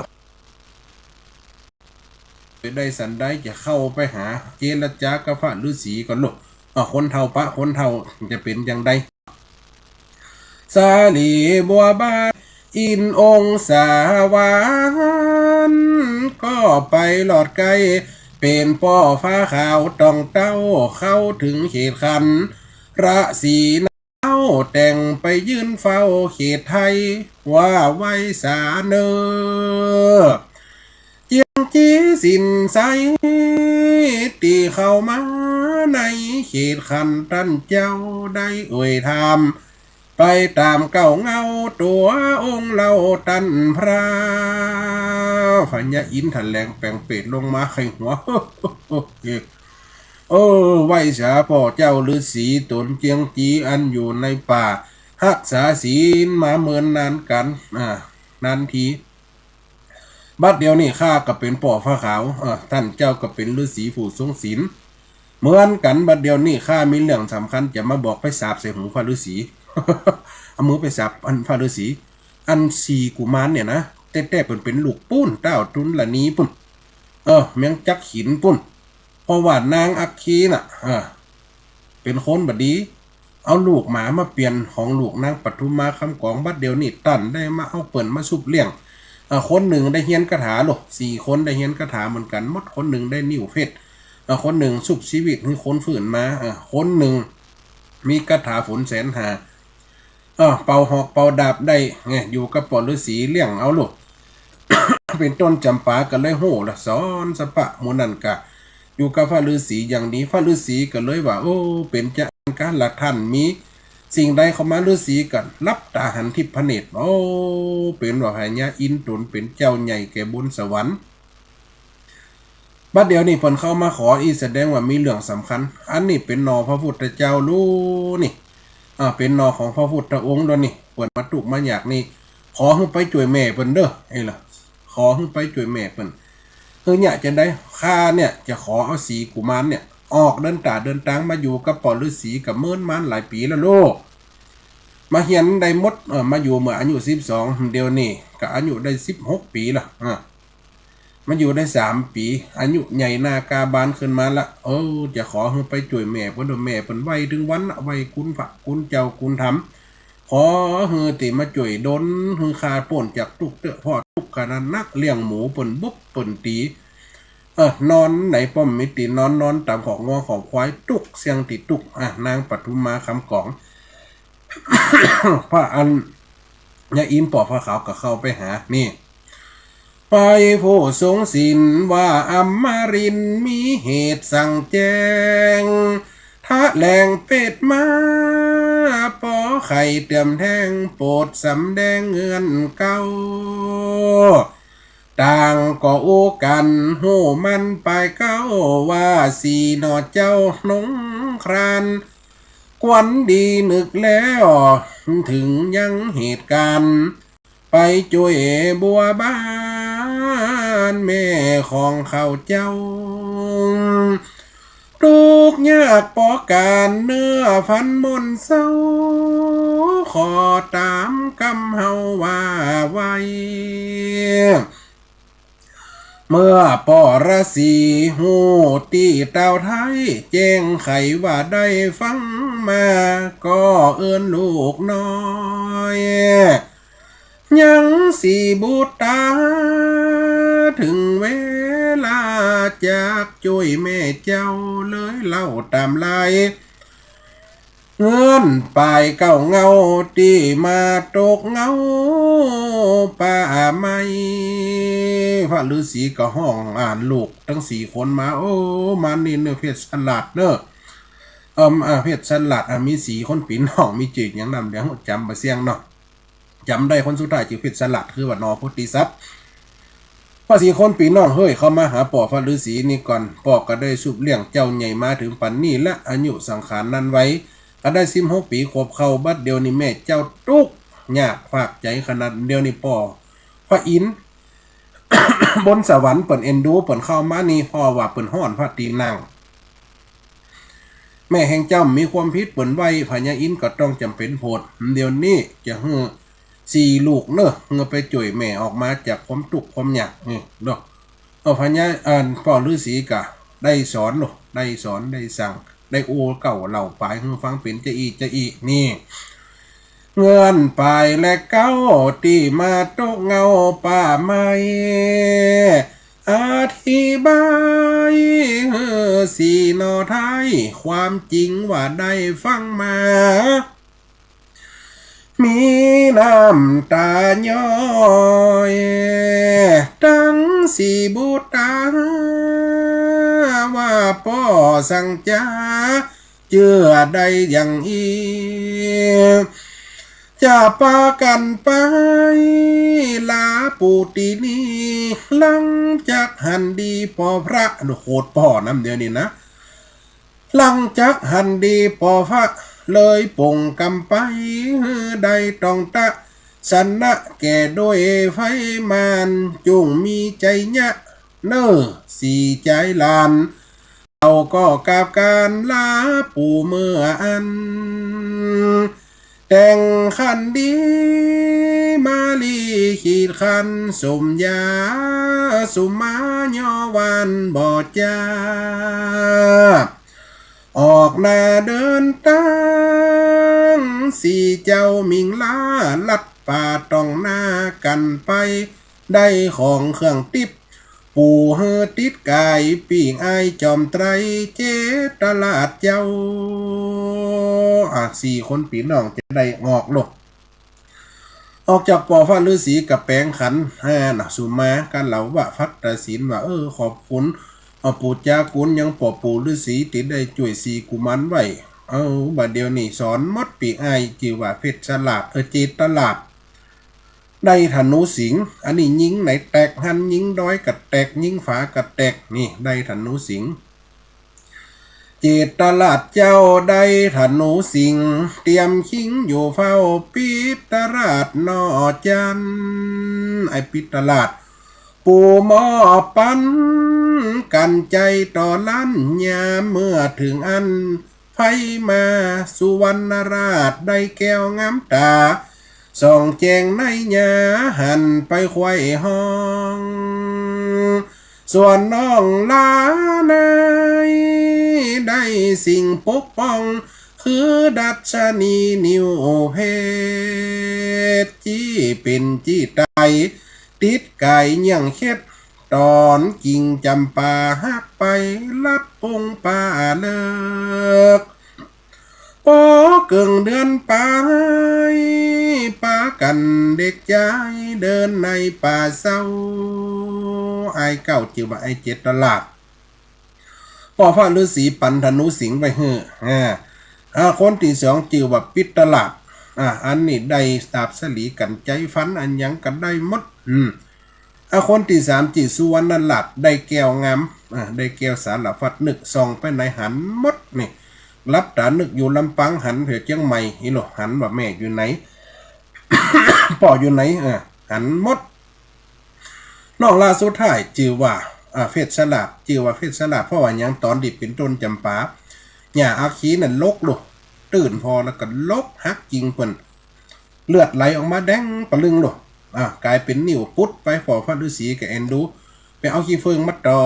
ได้สันใด จะเข้าไปหาเจรจากับพระฤๅษีก่อนโลด อ่า คนเฒ่าปะ คนเฒ่าจะเป๋นจั่งใด สาลีบัวบาน อินองศาหวาน ก็ไปหลอดใก้ เป๋นป้อฟ้าขาว ต้องเต้าเข้าเถิงเขตขันธะสี เต้าแต่งไปยื่นเฝ้าเขตไทย ว่าไว้สาเน่อ เจียงจี๋สินไซ ตี้เข้ามาในเขตขันธะ ต้านเจ้าได้เอ่ยถาม ไปต๋ามเก๊าเงาตั๋วองค์เล่าต้านพระ พญาอินถะแหลงแป๋งเปรตลงมาไข่หัว เออ ไว้สาป้อเจ้าฤๅษีต๋นเจียงจี๋อันอยู่ในป่า ฮักษาศีลมาเมินนานกั๋น อ่า นานที บัดเดี่ยวนี้ข้าก็เป๋นป้อฟ้าขาว เออ ต้านเจ้าก็เป๋นฤๅษีผู้ทรงศีลเหมือนกั๋น บัดเดี่ยวนี้ข้ามีเรื่องสำคัญจะมาบอก ไปสาปใส่หูพระฤๅษี เอามือไปสาปอันพระฤๅษี อันสี่กุมารเนี่ยนะ แต๊ๆ เปิ้นเป๋นลูกปู๊น เต้าจุลนีปุ้น เออ เมืองจักขินปุ้น เพราะว่านางอัคคีน่ะ เออ เป๋นคนบ่ดี เอาลูกหมามาเปลี่ยนของลูกนางปทุมมาคำกอง บัดเดี่ยวนี้ต้านได้มาเอาเปิ้นมาสุบเลี้ยง เออ คนนึ่งได้เฮียนคาถาโลด สี่คนได้เฮียนคาถาเหมือนกั๋นหมด คนนึ่งได้นิ้วเพชร เออ คนนึ่งสุบชีวิตหื้อคนฟื้นมา เออ คนนึ่งมีคาถาฝนแสนหา เออ เป่าหอกเป่าดาบได้ไง อยู่กับป้อฤๅษีเลี้ยงเอาโลด เป๋นต้นจ๋ำปาก็เลยฮู้ละ สอนสะปะหมู่นั้นกะ อยู่กับพระฤๅษีอย่างดี พระฤๅษีก็เลยว่า โอ้ เป๋นจาอั้นกาละ ต้านมีสิ่งใดเข้ามา ฤๅษีก็หลับต๋าหันทิพย์พระเนตร โอ้ เป๋นว่าพญาอินต๋นเป๋นเจ้าใหญ่แก่บนสวรรค์ บัดเดี่ยวนี้เปิ้นเข้ามาขออี้ แสดงว่ามีเรื่องสำคัญ อันนี้เป๋นหน่อพระพุทธเจ้าลูกนี่ อ่า เป๋นหน่อของพระพุทธองค์ลูกนี่ เปิ้นมาตุ๊กข์มายากนี่ ขอหื้อไปจ้วยแม่เปิ้นเน่อ เอ้ยล่ะ ขอหื้อไปจ้วยแม่เปิ้น หื้อเนี่ยจะได้ ข้าเนี่ยจะขอเอาสี่กุมารเนี่ย ออกเดินต๋าเดินตางมาอยู่กับป้อฤๅษีก็เมินมานหลายปี๋แล้วลูก มาเฮียนได้หมด เออ มาอยู่เมื่ออายุสิบสอง เดี๋ยวนี้ก็อายุได้สิบหกปี๋ละ อ่า มาอยู่ได้สามปี๋ อายุใหญ่หน้ากาบานขึ้นมาละ เออ จะขอหื้อไปจ้วยแม่เปิ้นเน่อ แม่เปิ้นไหว้ตึงวันละ ไหว้คุณพระคุณเจ้าคุณธรรม ขอหื้อตี้มาจ้วยดลหื้อข้าป๊นจากตุ๊กข์เต๊อะ เพราะตุ๊กข์ขนาดนัก เลี้ยงหมูเปิ้นบุบเปิ้นตี๋ เออ นอนไหนป้อมมีตี๋นอน นอนต๋ามขอกงัวขอกควาย ตุ๊กข์เสี้ยงตี้ตุ๊กข์ อ่ะ นางปทุมมาคำกอง พระอัน ญาอินป้อฟ้าขาวก็เข้าไปหา นี่ ไปผู้ทรงศีลว่าอมรินทร์มีเหตุสั่งแจ้ง ถะแหลงเปตมา ป้อไข่เตื้อมแทง โปรดสำแดงเงื่อนเก๊า ต่างก็อู้กั๋นฮู้มันปายเก๊า ว่าสี่หน่อเจ้าหนงคราน ควันดีนึกแล้ว เถิงยังเหตุก๋ารณ์ ไปจ้วยบัวบานแม่ของข้าเจ้า ตุ๊กยากปอก๋านเนื้อฟันม่อนเซา ขอต๋ามกำเฮาว่าไว้ เมื่อป้อฤๅษีฮู้ตี้เต้าไท้ แจ้งไขว่าได้ฟังมา ก็เอิ้นลูกน้อย ยังสีบุตรา เถิงเวลาจักจ้วยแม่เจ้าเลยเล่าต๋ามลาย เฮือนป๋ายเก้าเงาตี้มาตกเหงาป่าไม้ พระฤๅษีก็ฮ้อง อ่า ลูกตึงสี่คนมา โอ้ มานี่เน่อ เพชรสลัดเน่อ เอิ่ม อ่า เพชรสลัด อ่า มีสี่คนปี้น้อง มีจื้อหยังนำ เดี๋ยวจ๋ำบ่เสี้ยงเนาะ จ๋ำได้คนสุดท้ายจื้อเพชรสลัด คือว่านอโพธิสัตว์ ว่าสี่คนปี้น้องเฮยเข้ามาหาป้อพระฤๅษีนี่ก่อน ป้อก็ได้สืบเลี้ยงเจ้าใหญ่มาเถิงปั๋นนี้ละ อายุสังขารนั้นไว ก็ได้สิบหกปี๋ขวบเข้า บัดเดี๋ยวนี้แม่เจ้าตุ๊กยากฟากใจ๋ขนาด เดี๋ยวนี้ป้อพระอินทร์ บนสวรรค์เปิ้นเอ็นดูเปิ้นเข้ามานี่ เพราะว่าเปิ้นฮ้อนพระตี้นั่ง แม่แห่งเจ้ามีความผิดเปิ้นไหว้ พญาอินทร์ก็ต้องจ๋ำเป๋นโผด เดี๋ยวนี้จะหื้อสี่ลูกเน่อ หื้อไปจ้วยแม่ออกมาจากความตุ๊กความยากนี่เนาะ เอาพญา อ่า ป้อฤๅษีก็ได้สอนเนาะ ได้สอน ได้สั่ง ได้อู้เกล้าเล่าป๋ายหื้อฟังเป๋นจาอี้จาอี้นี่ เฮือนป๋ายและเก๊าตี้มาตกเหงาป่าไม้ อธิบายหื้อสี่หน่อไท้ ความจริงว่าได้ฟังมา มีน้ำต๋าย้อย ตึงสีบุตรา ว่าป้อสังจ๋า เจื้อได้อย่างอี้ จะปากั๋นไปลาปู่ตี้นี่ หลังจากหันดีป้อพระ โขดป้อนำเดี๋ยวนี้นะ หลังจากหันดีป้อพระ เลยป่งกำไป หื้อได้ต้องตะสนะแก่โดยไฟมาน จุ่งมีใจ๋เยียะเน่อ สี่ใจ๋หลาน เฮาก็กราบก๋านลาปู่เมื่ออั้น แต่งขันดีมาลีขีดขัน สมญาสุมาย่อวันบ่จา ออกหน้าเดินตาง สี่เจ้ามิงลาลัดป่าต้องหน้ากั๋นไป ได้ของเครื่องติ๊บ ปู่หื้อติดก๋าย ปี้อ้ายจอมไตรเจตราชเจ้า อ่ะ สี่คนปี้น้องจะได้ออกลูก ออกจากป้อพระฤๅษีก็แป๋งขันห้าเนาะ สุมากั๋นเล่าว่าภัตตาศีลว่า เออ ขอบคุณ เอาปู่จากุณยังป้อปู่ฤๅษีตี้ได้จ้วยสี่กุมารไว้ เอา บัดเดี๋ยวนี้สอนหมด ปี้อ้ายจื้อว่าเพชรสลาด เออ เจตราช ได้ธนูสิงห์ อันนี้ยิงไหนแตก หันยิงดอยก็แตก ยิงฝาก็แตก นี่ได้ธนูสิงห์ เจตราชเจ้าได้ธนูสิงห์ เตรียมคิงอยู่เฝ้าปิตรราชนอจันทร์ ไอ้ปิตรราช ปู่มอบปันกั๋นใจ๋ต่อล้านยาม เมื่อเถิงอั้น ไพมาสุวรรณราชได้แก้วงามต๋า ส่องแจ้งในญาหันไปไขว่ฮ้อง ส่วนน้องลาในได้สิ่งปกป้อง คือดัชนีนิวเพชร จี้เป๋นจี้ต๋าย ติดก๋ายเยี่ยงเข็ด ต๋อนกิ่งจ๋ำปาหักไปลัดป่งป่าเลิก ปอเกิ่งเดือนปาย ปากั๋นเด็กจายเดินในป่าเซา อ้ายเก้าจื้อว่าไอ้เจตราช ป้อพระฤๅษีปันธนูสิงห์ไว้หื้อ อ่า อ่า คนตี้สองจื้อว่าปิตรราช อ่า อันนี้ได้ดาบสะหลีกั๋นใจ๊ฟันอันหยังก็ได้หมด อืม อ่า คนตี้สามจื้อสุวรรณราช ได้แก้วงาม อ่า ได้แก้วสารพัดนึก ส่องไปไหนหันหมดนี่ หลับต๋านึกอยู่ลำปางหันแถวเจียงใหม่ อีโหลหันว่าแม่อยู่ไหน ป้ออยู่ไหน อ่า หันหมด น้องลาสุดท้ายจื้อว่า อ่า เฟชฌราช จื้อว่าเฟชฌราช เพราะว่าหยัง ต๋อนตี้เป๋นต้นจ๋ำปา หญ้าอัคคีนั้นรกลูก ตื้นผ่อแล้วก็รก หักกิ่งเปิ้น เลือดไหลออกมาแดงปะลึงลูก อ่า ก๋ายเป๋นนิ้วปุดไป ป้อพระฤๅษีก็เอ็นดู ไปเอาขี้เฟิงมาต่อ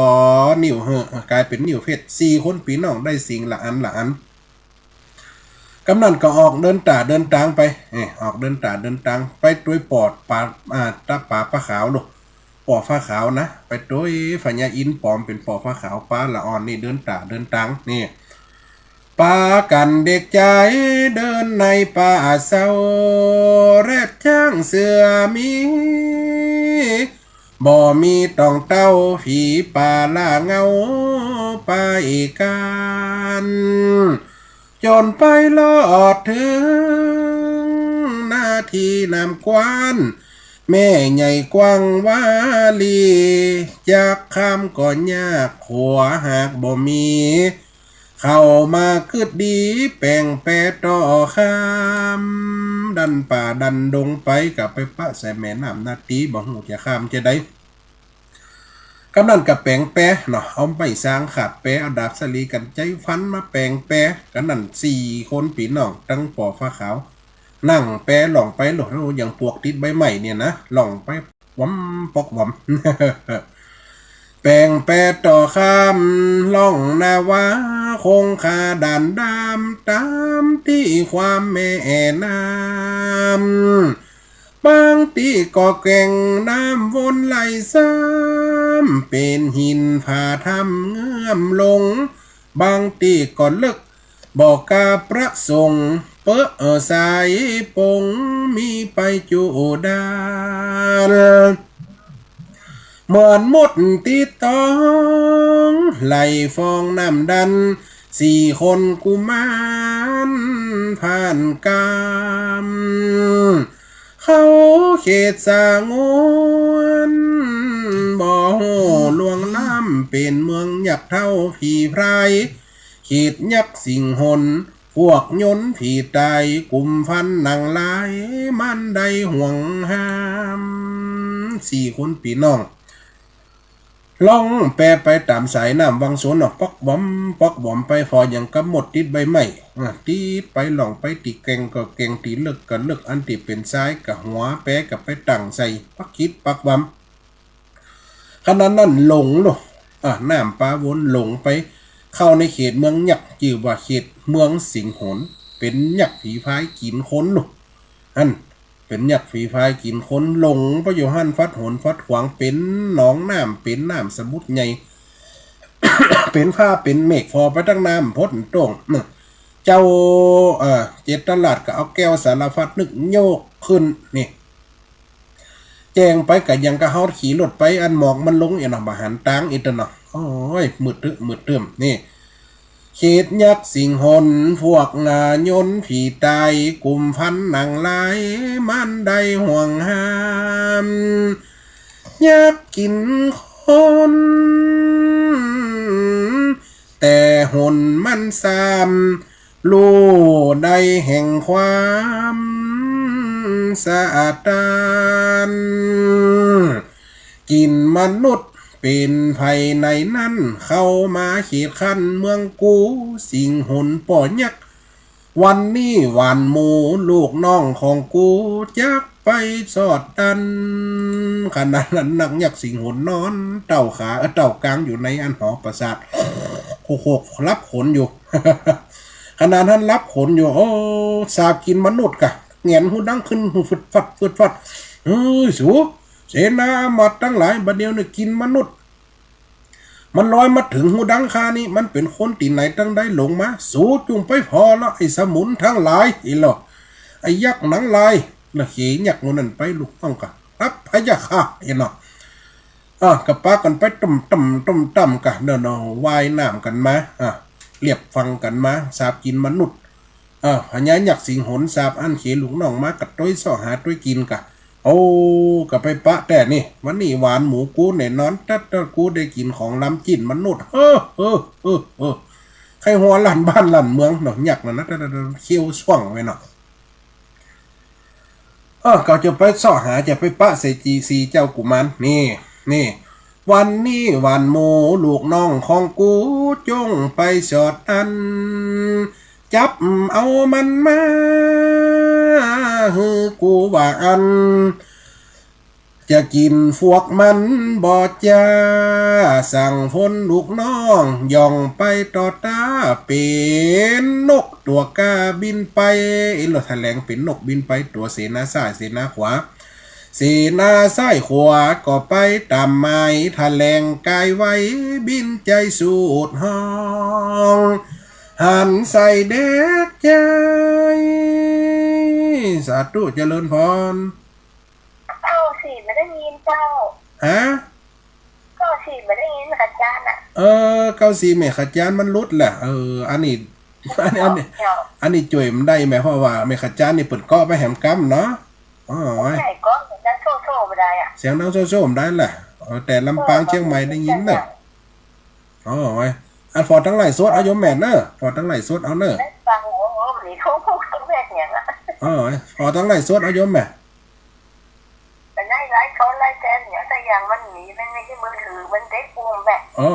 นิ้วหื้อ อ่า ก๋ายเป๋นนิ้วเฟช สี่คนปี้น้องได้สิ่งละอันละอัน กำนั้นก็ออกเดินต๋าเดินตางไป เอ้ย ออกเดินต๋าเดินตางไปตวยป้อปา อ่า ตาป๋าปาขาวลูก ป้อฟ้าขาวนะ ไปตวยพญาอินทร์ป๋อมเป๋นป้อฟ้าขาว ปาละอ่อนนี่เดินต๋าเดินตางนี่ ปากั๋นเด็กจายเดินในป่าเซา แรดจ๊างเสือมี บ่มีตองเต้า ผีป่าล่าเหง้าไปกั๋น จ๋นไปลอดเถิงหน้าตี้น้ำกว้าน แม่ใหญ่กว้างวาลี จักข้ามก็ยาก ขัวหากบ่มี เข้ามาคึดดี แป๋งแปต่อข้าม ดันป่าดันดงไป ก็ไปปะใส่แม่น้ำนาตี บ่ฮู้จะข้ามจะใด กำนั้นก็แป๋งแปเนาะ เอาไม้ซางขาบแป เอาดาบสาลีกั๋นไจ๊ฟันมาแป๋งแป กำนั้นสี่คนปี้น้อง ตึงป้อฟ้าขาว นั่งแปล่องไปลูก อย่างปวกติดใบไม้เนี่ยนะ ล่องไป วำปอกวำ แป๋งแปต่อข้ามล่องนาวา คงคาด่านดาม ต๋ามตี้ความแม่น้ำ บางตี้ก็แก่งน้ำวนไหลซ้ำ เป๋นหินผาถ้ำเงื้อมลง บางตี้ก็เลิก บ่กาประสงค์ เป๊อะสายปงมีไปจุดาน เหมือนมดติดตอง ไหลฟองน้ำดัน สี่คนกุมารผ่านกาม เข้าเขตสงวน บ่ฮู้ล่วงล้ำ เป๋นเมืองยักษ์เฒ่าผีพราย เขตยักษ์สิงหน พวกยนต์ผีตาย กุมฟันหนังลาย มันได้ห่วงห้าม สี่คนปี้น้อง ล่องแปไปต๋ามสายน้ำวังสนเนาะ ปอกบอม ปอกบอมไป ผ่ออย่างกับมดติดใบไม้ อ่ะ ติดไป ล่องไป ตี้แก่งก็แก่ง ตี้เลิกก็เลิก อันตี้เป๋นทรายก็หัว แปก็ไปตั้งใส่ ปักขิดปักบอม ขนาดนั้นหลงเนาะ อ่ะ น้ำปาวนหลงไป เข้าในเขตเมืองยักษ์ จื้อว่าเขตเมืองสิงหน เป๋นยักษ์ผีพรายกิ๋นคนเนาะ หั้น เป๋นยักษ์ผีพรายกิ๋นคน หลงไปอยู่หั้น ฟัดหนฟัดขวาง เป๋นหนองน้ำ เป๋นน้ำสมุทรใหญ่ เป๋นฟ้าเป๋นเมฆ ผ่อไปตังน้ำพ่นโต้ง เจ้า เอ่อ เจตราชก็เอาแก้วสารพัดนึกโยกขึ้น นี่ แจ้งไปก็ยังกับเฮาขี่รถไป อันหมอกมันลงเอียเนาะ บ่หันตางอีกเนาะ โอ้ย มืดตึ๊บ มืดตึ๊บ นี่ เขตยักษ์สิงหน พวกงายนต์ผีตาย กุมฟันหนังลาย มันได้ห่วงห้าม ยักษ์กิ๋นคน แต่หนมันซ้ำ ฮู้ได้แห่งความสะอาดตาน กิ๋นมนุษย์เป๋นไผในนั้น เข้ามาเขตคั้นเมืองกู สิงหนป้อยักษ์ วันนี้หวานหมูลูกน้องของกู จักไปสอดตัน ขนาดนั้นนักยักษ์สิงหนนอนเต้าขา เอ่อ เต้ากางอยู่ในอันหอปราสาท โขกๆ หลับขนอยู่ ขนาดนั้นหลับขนอยู่ โอ้ สาบกิ๋นมนุษย์กะ แหงนหูดังขึ้น หูฟึดฟัด ฟึดฟัด เฮ้ย สู เสนาอามาตย์ตังหลาย บ่าเดี่ยวนี้กิ๋นมนุษย์ มันลอยมาเถิงหูดังข้านี้ มันเป๋นคนตี้ไหนตังใดหลงมา สูจุ่งไปผ่อละ ไอ้สมุนตังหลาย อีหลอ ไอ้ยักษ์หนังลาย นะ เขยักษ์หมู่นั้นไป ลูกน้องกะ ฮับ พะยะค่ะ อีหลอ อ่ะ ก็ปากั๋นไป ตุ้มต่ำ ตุ้มต่ำกะ เนาะ เนาะ ว่ายน้ำกั๋นมา อ่ะ เลียบฝั่งกั๋นมา สาบกิ๋นมนุษย์ อ่ะ พญายักษ์สิงหนสาบอั้นเขลูกน้องมา ก็ตวยเซาะหาตวยกิ๋นกะ โอ้ ก็ไปปะแต๊นี่ วันนี้หวานหมูกูแน่นอน ตั๊ดตั๊ด กูได้กิ๋นของล้ำ จิ๊นมนุษย์ เฮ้อ เฮ้อ เฮ้อ เฮ้อ ใค่หัวลั่นบ้านลั่นเมืองเนาะ ยักษ์นั่นนะ ตั๊ดตั๊ดตั๊ด เขี้ยวส่วงไว้เนาะ เออ ก็จะไปเซาะหา จะไปปะใส่จี๋ สี่เจ้ากุมาร นี่ นี่ วันนี้หว่านหมู่ลูกน้องของกู จงไปสอดอั้น จับเอามันมาหื้อกูว่าอั้น จะกิ๋นฟวกมันบ่จ้า สั่งฝนลูกน้อง ย่องไปต่อต้า เป๋นนกตั๋วก้าบินไป เอ๊ะ แล้วถะแหลงเป๋นนกบินไป ตั๋วเสนาซ้ายเสนาขวา เสนาซ้ายขวาก็ไปต๋ามหมาย ถะแหลงก๋ายไว บินใจ๋สูดฮ้อง หันใส่เด็กใจ๋ สาธุเจริญพร เก้าสี่ไม่ได้ยินเจ้า ฮะ เก้าสี่ไม่ได้ยินอาจารย์อะ เออ เก้าสี่แม่ขจานมันหลุดแหละ เออ อันนี้ อันนี้ อันนี้ เจ้า อันนี้จ้วยบ่ได้แม่ เพราะว่าแม่ขจานนี่เปิ้นเกาะไปแหมกำเนาะ อ๋อ ใช่ เกาะดังโซ่ๆบ่ได้อะ เสียงดังโซ่ๆบ่ได้แหละ เออ แต่ลำปางเชียงใหม่ได้ยินเนาะ อ๋อ อันฟอดตางไลฟ์สดเอาโยมแม่เนาะ ฟอดตางไลฟ์สดเอาเนาะ ได้ฟัง โอ้โห นี่เขาพูดกันแบบเนี้ยนะ อ๋อ ฟอดตางไลฟ์สดเอาโยมแม่ แต่ในไลฟ์สดไลฟ์แชทเนี่ย แต่อย่างมันมีใน ในมือถือมันเต็กปุ่มแบบ อ๋อ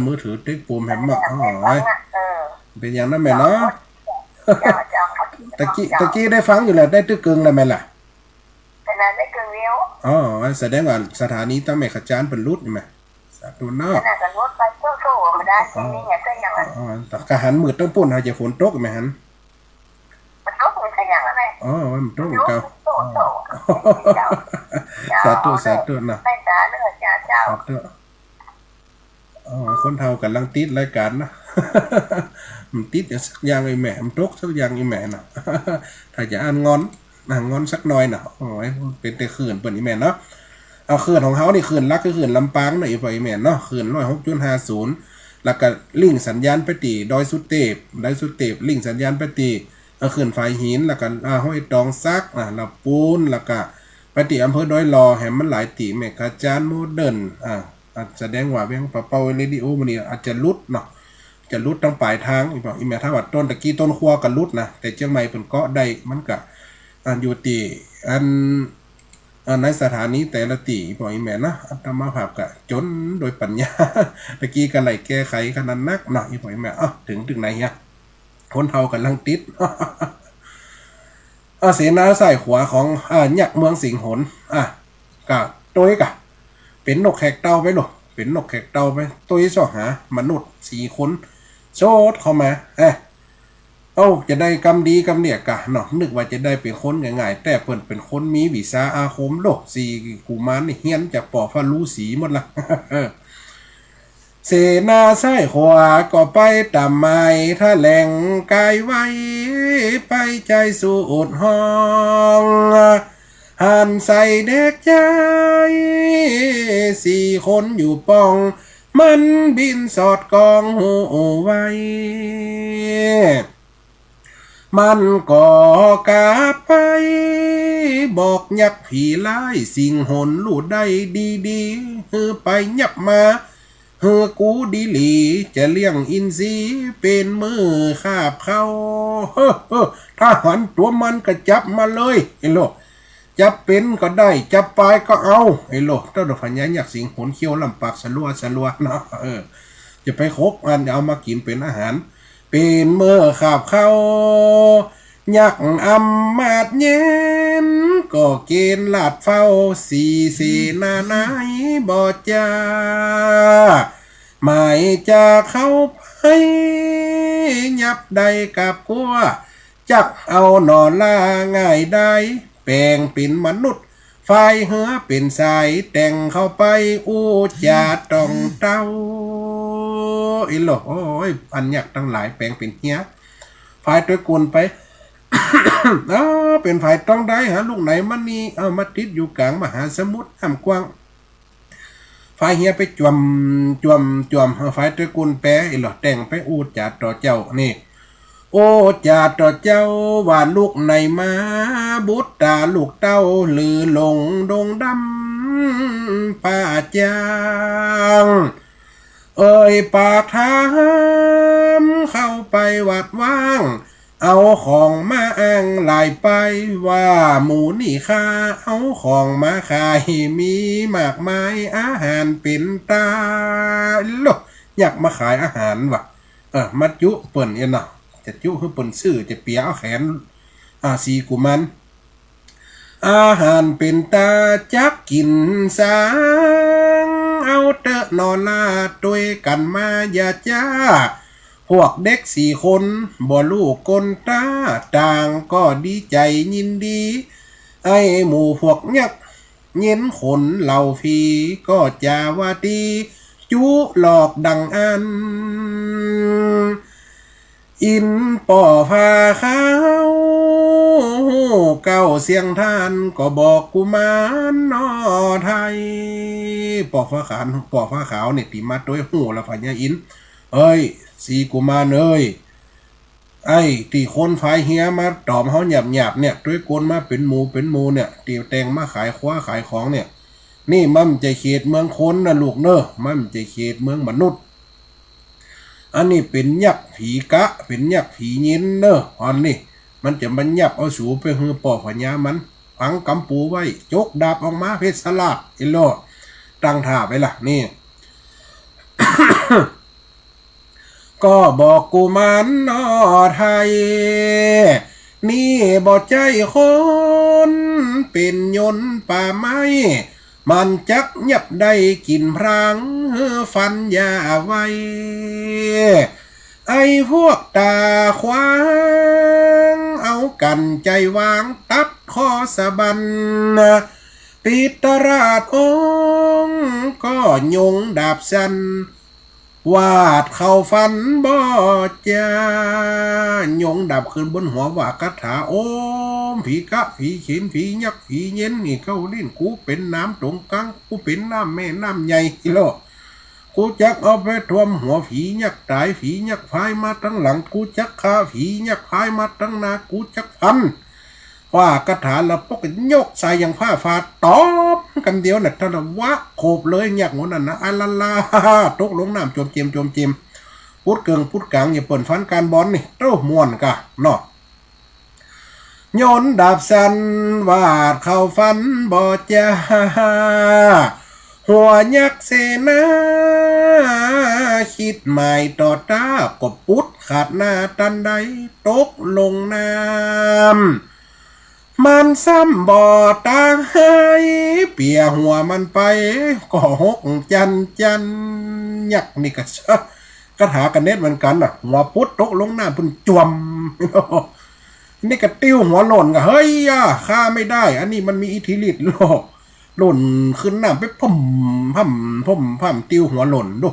มือถือเต็กปุ่มแหมเนาะ อ๋อ เออ เป๋นอย่างนั้นแม่เนาะ เจ้า เจ้า ตะกี้ เจ้า ตะกี้ได้ฟังอยู่แหละ ได้ตึกกึ่งแล้วแม่ล่ะ ขนาดได้กึ่งเดียว อ๋อ แสดงว่าสถานีตางแม่ขจานเปิ้นหลุดนี่แหม สาธุเนาะ ขนาดก็หลุดไปโซ่ๆบ่ได้ อ๋อ นี่ไง แต่อย่างนั้น อ๋อ แต่ก็หันมืดตางปู้น หาจะฝนตกแหมหัน มันตกมันขยันอะไร อ๋อ มันตกเก่า โซ่ๆ อ๋อ เจ้า สาธุ เจ้า สาธุเนาะ ไปสาธุ เจ้า เจ้า สาธุ อ๋อ คนเฒ่าก่ำลังติดรายก๋านนะ มันติดสักอย่างอีแม่ มันตกสักอย่างอีแม่น่ะ ถ้าจะอั้นงอนนะ งอนสักหน่อยน่ะ โอ้ย เป๋นแต่คลื่นเปิ้นอีแม่เนาะ เอาคลื่นของเฮานี่คลื่นหลักคือคลื่นลำปางเนาะ อีพ่ออีแม่เนาะ คลื่นร้อยหกจุดห้าศูนย์ แล้วก็ลิงก์สัญญาณไปตี้ดอยสุเตพ ดอยสุเตพ ลิงก์สัญญาณไปตี้ เอ่อ คลื่นฝายหิน แล้วก็ อ่า ห้วยตองสัก อ่า ลำปูน แล้วก็ไปตี้อำเภอดอยหล่อ แหมมันหลายตี้ แม่ขจาน โมเดิร์น อ่า อ่า แสดงว่าเวียงป่าเป้าเรดิโอมื้อนี้อาจจะหลุดเนาะ จะหลุดตางป๋ายตาง อีพ่ออีแม่ ถ้าว่าต้นตะกี้ต้นขั้วก็หลุดนะ แต่เจียงใหม่เปิ้นเกาะได้ มันก็ อ่า อยู่ตี้อัน อ่า ในสถานีแต่ละตี้ อีพ่ออีแม่เนาะ อาตมาภาพก็จ๋นโดยปัญญา ตะกี้ก็ไล่แก้ไขขนาดนักเนาะ อีพ่ออีแม่ เอ้า เถิง เถิงไหนเหีย คนเฒ่าก่ำลังติด อ่ะ เสนาซ้ายขวาของ อ่า ยักษ์เมืองสิงหน อ่ะ ก็ตวยกะ เป๋นนกแขกเต้าไปลูก เป๋นนกแขกเต้าไป ตวยเซาะหามนุษย์สี่คน โสดเข้ามา เอ้ย เอ้า จะได้กำดีกำเดี่ยกะเนาะ นึกว่าจะได้เป๋นคนง่ายๆ แต่เปิ้นเป๋นคนมีวิชาอาคมโลก สี่กุมารนี่เฮียนจากป้อฟ้าฤๅษีหมดละ เสนาซ้ายขวาก็ไปต๋ามหมาย ถะแหลงก๋ายไว ไปใจ๋สูดฮ้อง หันใส่เด็กใจ๋ สี่คนอยู่ป้อง มันบินสอดกองฮู้ไว มันก็กลับไปบอกยักษ์ผีร้าย สิงหนฮู้ได้ดีๆ หื้อไปยับมา หื้อกูดีหลี จะเลี้ยงอินทรีเป๋นมื้อคาบข้าว เฮ้อ เฮ้อ ถ้าหันตั๋วมันก็จับมาเลย ไอ้โลก จับเป๋นก็ได้ จับป๋ายก็เอา ไอ้โลก เต้าดอกพญายักษ์สิงหนเขี้ยวล่ำปากสะลัวสะลัวเนาะ เออ จะไปขบมัน เอามากิ๋นเป๋นอาหาร เป๋นมื้อคาบข้าว ยักษ์อำมาตย์เย็น ก็เก๋ณฑ์ราชเฝ้า สี่เสนาไหนบ่จ้า หมายจะเข้าไป ยับได้กับกั๋ว จักเอาหน่อล่าง่ายดาย แป๋งเป๋นมนุษย์ ฝ่ายเฮือเป๋นสาย แต่งเข้าไปอู้จ๋าต้องเต้า อิโล โอ้ย อันยักษ์ตังหลายแป๋งเป๋นเฮือ ฝ่ายตวยกุนไป อ้าว เป๋นฝ่ายต้องได้หาลูกไหนมานี่ เอามาติดอยู่ก๋างมหาสมุทรน้ำกว้าง ฝ่ายเฮือไปจ่วม จ่วม จ่วม ฝ่ายตวยกุนแป๋ อิโล แต่งไปอู้จ๋าต่อเจ้า นี่ อู้จ๋าต่อเจ้าว่าลูกไหนมา บุตรต๋าลูกเต้า หรือหลงดงดำป่าจาง เอ่ยปากถามเข้าไปวัดว่าง เอาของมาอ้างหลายไป ว่าหมู่นี่ข้าเอาของมาขาย มีมากมายอาหารเป๋นตา โล่ ยักษ์มาขายอาหารว่ะ เออ มาจุเปิ้นเอียนเนาะ จะจุหื้อเปิ้นซื้อ จะเปียเอาแขน อ่า สีกุมาร อาหารเป๋นตาจักกิ๋นสัง เอาเต๊อะหนอลา ตวยกั๋นมาอย่าจ๊า พวกเด็กสี่คน บ่ฮู้ก้นต๋า ต่างก็ดีใจ๋ยินดี ไอ้หมู่พวกยักษ์ เย็นขนเหล่าผี ก็จาว่าดี จุหลอกดังอั้น อินป้อฟ้าขาว ฮู้เก้าเสียงท่าน ก็บอกกุมารหนอไทย ป้อฟ้าขาว ป้อฟ้าขาวเนี่ย ตี้มาตวยฮู้แล้ว พญาอินทร์ เอ้ย สีกุมารเอ้ย ไอ้ตี้คนพายเฮือมาต๋อมเฮาหยาบๆ เนี่ย ตวยกวนมาเป๋นหมู่เป๋นหมู่เนี่ย ตี้แต่งมาขายคว้าขายของเนี่ย นี่มันบ่ใจ้เขตเมืองคนนะลูกเน่อ มันบ่ใจ้เขตเมืองมนุษย์ อันนี้เป๋นยักษ์ผีกะ เป๋นยักษ์ผีเย็นเน่อ อันนี้ มันจะมายับเอาสูไปหื้อป้อพญามัน ฝังก๋ำปูไว้ จกดาบออกมา เพชฌฆาต เอโล ตั้งท่าไปละ นี่ ก็บอกกุมารหนอไทย นี่บ่ใจ้คน เป๋นยนต์ป่าไม้ มันจักยับได้กิ๋นพราง หื้อฟันอย่าไว ไอ้พวกต๋าขวาง เอากั๋นไจวาง ตัดข้อสะบั้น ปิดตราชองค์ ก็ยงดาบสั้น หวาดเข้าฟันบ่จ้า ยงดาบขึ้นบนหัว ว่าคาถา โอม ผีกะ ผีเขน ผียักษ์ ผีเย็น นี่เข้าลิ้น กูเป๋นน้ำต๋งกลาง กูเป๋นน้ำแม่น้ำใหญ่ อีโล กูจักเอาไปท่วมหัวผียักษ์ต๋าย ผียักษ์พายมาตังหลัง กูจักฆ่าผียักษ์พายมาตังหน้า กูจักฟัน ว่าคาถาแล้วปกยกสายยางผ้าฟาด ต๋อม กำเดียวน่ะ ทะละวะโขบเลย ยักษ์หัวนั้นนะ อะละลา ตกลงน้ำจวมเจียมจวมเจียม ปุ๊ดเกิ่งปุ๊ดก๋าง อย่าเปิ้นฟันก๋านบอลนี่ โต้ ม่วนกะเนาะ ยนต์ดาบสั้น หวาดเข้าฟันบ่จ้า หัวยักษ์เสนา คิดหมายต่อต้า ก็ปุ๊ดขาดหน้าตันใด ตกลงน้ำ มันซ้ำบ่ตาย เปียหัวมันไป ก็หกจันจัน ยักษ์นี่ก็ คาถากะเน็ดเหมือนกั๋นน่ะ หัวปุ๊ดตกลงน้ำ เปิ้นจวม นี่ก็ติ้วหัวหล่นกะ เฮ้ยย่า ฆ่าไม่ได้ อันนี้มันมีอิทธิฤทธิ์โลก หล่นขึ้นน้ำไป พ่ำพ่ำพ่ำพ่ำ ติ้วหัวหล่นดู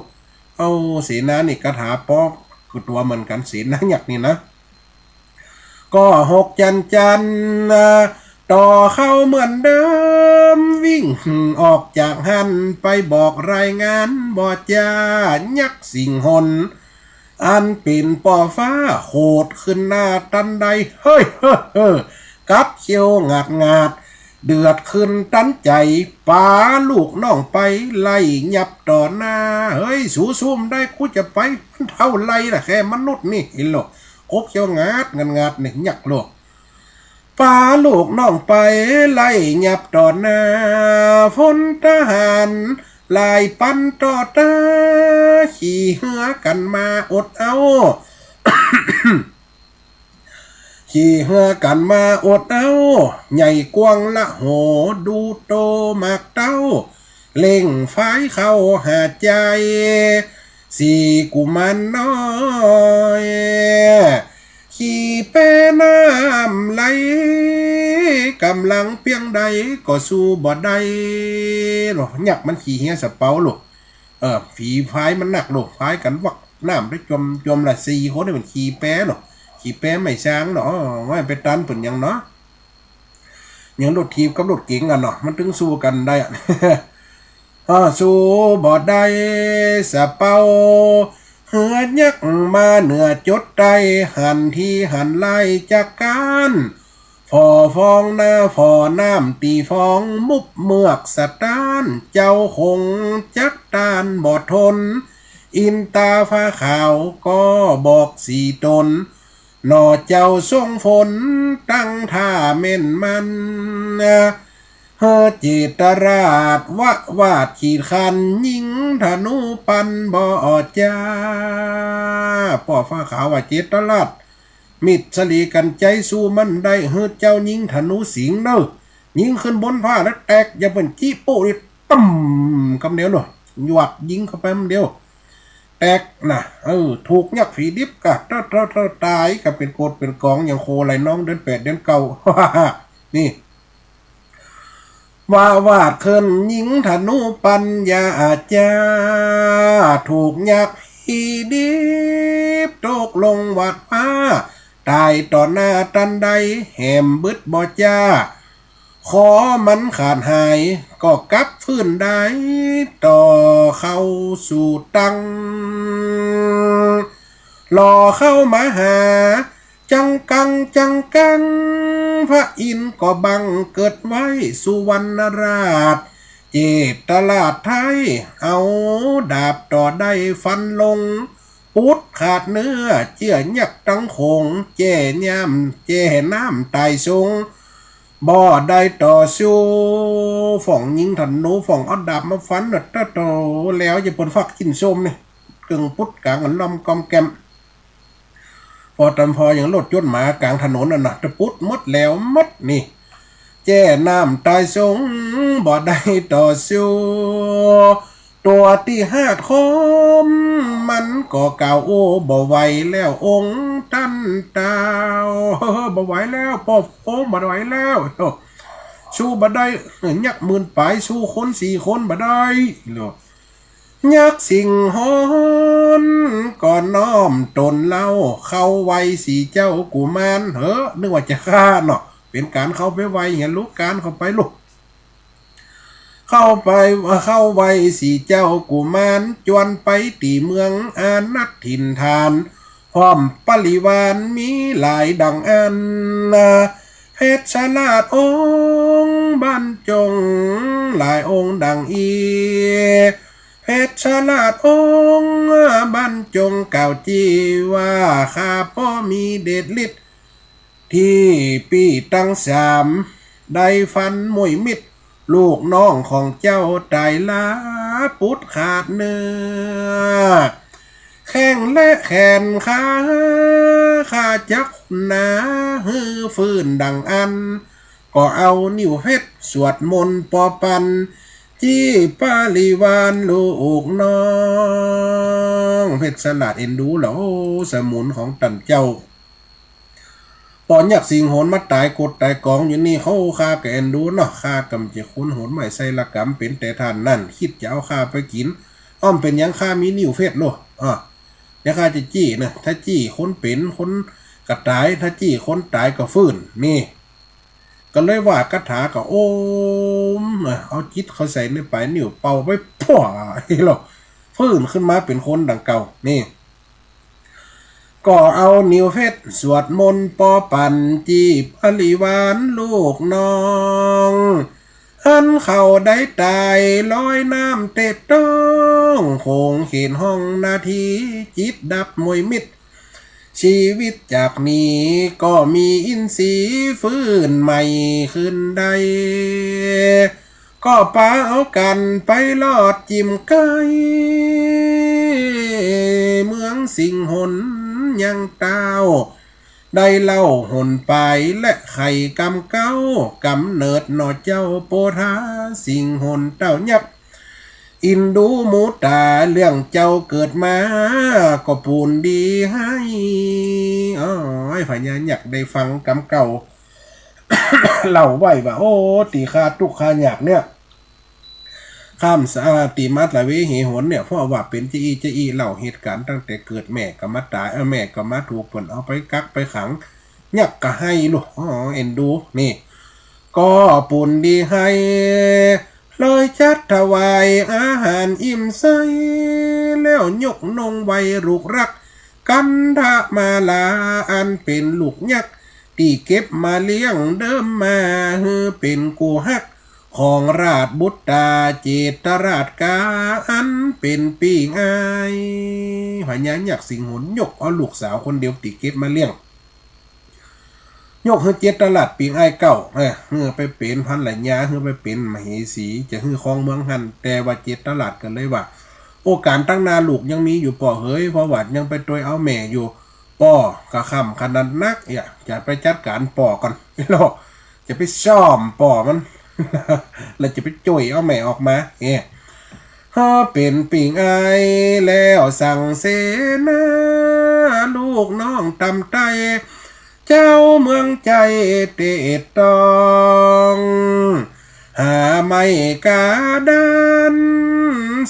เอาเสนานี่คาถาปอกคือตั๋วเหมือนกั๋น เสนายักษ์นี่นะ ก็หกจันจัน ต่อเข้าเหมือนเดิม วิ่งออกจากหั้นไปบอกรายงาน บ่จ้า ยักษ์สิงหน อันเป๋นป้อฟ้า โขดขึ้นหน้าตันใด เฮ้ย เฮ้ย เฮ้ย กับเขี้ยวงาดงาด เดือดขึ้นตันใจ๋ ปาลูกน้องไปไล่ยับต่อหน้า เฮ้ย สูสู้บ่ได้ กูจะไปเท่าไรล่ะ แค่มนุษย์นี่ เห็นโลก กบเขี้ยวงาดงาดงาดนี่ ยักษ์โลก ปาลูกน้องไปไล่ยับต่อหน้า พลทหารหลายปันต่อต้า ขี่เฮือกั๋นมาอดเอา ขี่เฮือกั๋นมาอดเอา ใหญ่กว้างละโห ดูโตมากเต้า เร่งฟ้ายเข้าหาใจ๋ สี่กุมารน้อย ขี่แปน้ำไหล ก๋ำลังเปียงใดก็สู้บ่ได้ เนาะ ยักษ์มันขี่เฮือสะเปาลูก เออ ฝีพายมันนักลูก พายกั๋นวักน้ำได้จม จมละ สี่คนนี่มันขี่แปเนาะ ขี่แปไม้ซางเนาะ ว่าไปตันเปิ้นหยังเนาะ ยังรถถีบกับรถเก๋งกั๋นเนาะ มันตึงสู้กั๋นได้อะ อ้อ สู้บ่ได้สะเปา เฮือยักษ์มาเหนือจดใต้ หันทีหันไล่จักก๋าน ฝ่อฟองหน้าฝ่อน้ำตี้ฟอง มุบเมือกสะต้าน เจ้าคงจักต้านบ่ทน อินตาฟ้าขาวก็บอกสี่ต๋น หน่อเจ้าส่งฝนตั้งท่าแม่นมัน เฮอเจตราชวะวาดขีดขัน ยิงธนูปันบ่จ้า ป้อฟ้าขาวว่า เจตราช มิตรสลีกั๋นใจ๊สู้มันได้ หื้อเจ้ายิงธนูสิงห์เน่อ ยิงขึ้นบนฟ้าแล้วแตก อย่าเปิ้นจี้โป้ดิ ตึ้ม กำเดียวเนาะ หยวดยิงเข้าไปกำเดียว แตกนะ เออ ถูกยักษ์ผีดิบกะ เต้อ เต้อ เต้อ ต๋ายกะเป๋นโกดเป๋นก๋อง อย่างโคไหล่น้องเดือนแปดเดือนเก้า นี่ ว่าวาดขึ้นยิงธนูปันอย่าจ้า ถูกยักษ์ผีดิบตกลงหวาดฟ้า ต๋ายต่อหน้าตันใด แหมบึดบ่จ้า ขอมันขาดหาย ก็กลับฟื้นได้ ต่อเข้าสู่ตัง หล่อเข้ามาหา จังกังจังกัง พระอินทร์ก็บังเกิดไว้ สุวรรณราช เจตราชไท้ เอาดาบต่อได้ฟันลง ปุดขาดเนื้อ เจื้อยักษ์ตังโขง แจ้น้ำ แจ้น้ำต๋ายสูง บ่ได้ต่อสู้ ฝ่องยิงธนู ฝ่องเอาดาบมาฟันน่ะ เต้อ โตแล้ว อย่าเปิ้นฟักจิ้นส้มนี่ เกิ่งปุดก๋างกั๋นล่อมกอมแกม ปอตำพออย่างรถยนต์มากลางถนนน่ะนะ ตะปุดหมดแล้วหมดนี่ แจ้น้ำต๋ายสูง บ่ได้ต่อสู้ ตั๋วตี้ฮาดคม มันก็กล่าวโอ้ บ่ไหวแล้วองค์ต้านเต้า บ่ไหวแล้วป้อโขง บ่ไหวแล้ว สู้บ่ได้ ยักษ์หมื่นป๋าย สู้คนสี่คนบ่ได้ เนาะ ยักษ์สิงหนก็น้อมต๋นเล่า เข้าไหว้สี่เจ้ากุมาร เฮ้อ นึกว่าจะฆ่าเนาะ เป๋นก๋านเข้าไปไหว้ เหียลูกก๋านเข้าไปลูก เข้าไป เข้าไหว้สี่เจ้ากุมาร จวนไปตี้เมืองอานัตถินฐาน พร้อมปริวารมีหลายดังอัน เพชรราชองค์บรรจงหลายองค์ดังอี้ เพชรราชองค์บรรจงกล่าวจี้ว่า ข้าป้อมีเดชฤทธิ์ ตี้ปี้ตังสาม ได้ฟันมวยมิตร ลูกน้องของเจ้าต๋ายลา ปุดขาดเนื้อ แข้งและแขนขา ข้าจักหนา หื้อฟื้นดังอัน ก็เอานิ้วเพชรสวดมนต์ปอปัน จี้ปริวารลูกน้อง เพชรราชเอ็นดูแล้ว โอ้ สมุนของต้านเจ้า ปอยักษ์สิงหนมาต๋ายโกดต๋ายก๋องอยู่นี่ เขาข้าก็เอ็นดูเนาะ ข้าก็บ่ใจ้คนโหดไม้ไส้ละก๋ำ เป๋นแต่ต้านนั้น กึ๊ดจะเอาข้าไปกิ๋น อ้อมเป๋นหยัง ข้ามีนิ้วเพชรโล อ่ะ เดี๋ยวข้าจะจี้นะ ถ้าจี้คนเป๋น คนก็ต๋าย ถ้าจี้คนต๋ายก็ฟื้น นี่ ก็เลยว่าคาถาก็โอม เอาจิตเข้าใส่ในป๋ายนิ้ว เป่าไป พั่ว เฮ้ย แล้วฟื้นขึ้นมาเป๋นคนดังเก่า นี่ ก็เอานิ้วเพชรสวดมนต์ปอปัน จี้ปริวารลูกน้อง อันเขาได้ต๋ายลอยน้ำเตะต้อง โขงเขนห้องนาที จิตดับมวยมิตร ชีวิตจากนี้ก็มีอินทรีย์ฟื้นใหม่ขึ้นได้ ก็ปาเอากั๋นไปลอดจิ่มใก้ เมืองสิงหนยังเต้า ได้เล่าหนปายและไขกำเก๊า ก๋ำเนิดหน่อเจ้าโปธา สิงหนเต้ายักษ์ อินดูหมูต๋า เรื่องเจ้าเกิดมา ก็ปูนดีไฮ อ้อ ไอ้พญายักษ์ได้ฟังกำเก๊า เล่าไว้ว่า โอ้ ตี้ข้าตุ๊กข์ข้ายากเนี่ย ข้ามสา ตี้มาตะเวเหหนเนี่ย เพราะว่าเป๋นจาอี้จาอี้ เล่าเหตุก๋ารณ์ตั้งแต่เกิด แม่ก็มาต๋าย เออ แม่ก็มาถูกเปิ้นเอาไปกักไปขัง ยักษ์ก็ไฮลูก อ้อ เอ็นดู นี่ ก็ปูนดีไฮ เลยจัดถวายอาหารอิ่มใส แล้วยกนงไหว้ลูกรัก กันทะมาลา อันเป๋นลูกยักษ์ ตี้เก็บมาเลี้ยงเดิมมา หื้อเป๋นกู้ฮัก ของราชบุตรา เจตราชกา อันเป๋นปี้อ้าย พญายักษ์สิงหนยกเอาลูกสาวคนเดียวตี้เก็บมาเลี้ยง ยกหื้อเจตราชปิงอ้ายเก๊า เออ หื้อไปเป๋นภรรยา หื้อไปเป๋นมเหสี จะหื้อครองเมืองหั้น แต่ว่าเจตราชก็เลยว่า โอ้ ก๋านตังหน้าลูกยังมีอยู่ป้อเหย เพราะว่ายังไปตวยเอาแม่อยู่ ป้อก็ค่ำขนาดนัก เอียะ จะไปจัดก๋านป้อก่อน เนาะ จะไปซ่อมป้อมัน แล้วจะไปจ้วยเอาแม่ออกมา เอ เฮาเป๋นปิงอ้ายแล้วสังเสนา ลูกน้องต๋ำไต้ เจ้าเมืองใจ๋เตะต้อง หาไม้กาดาน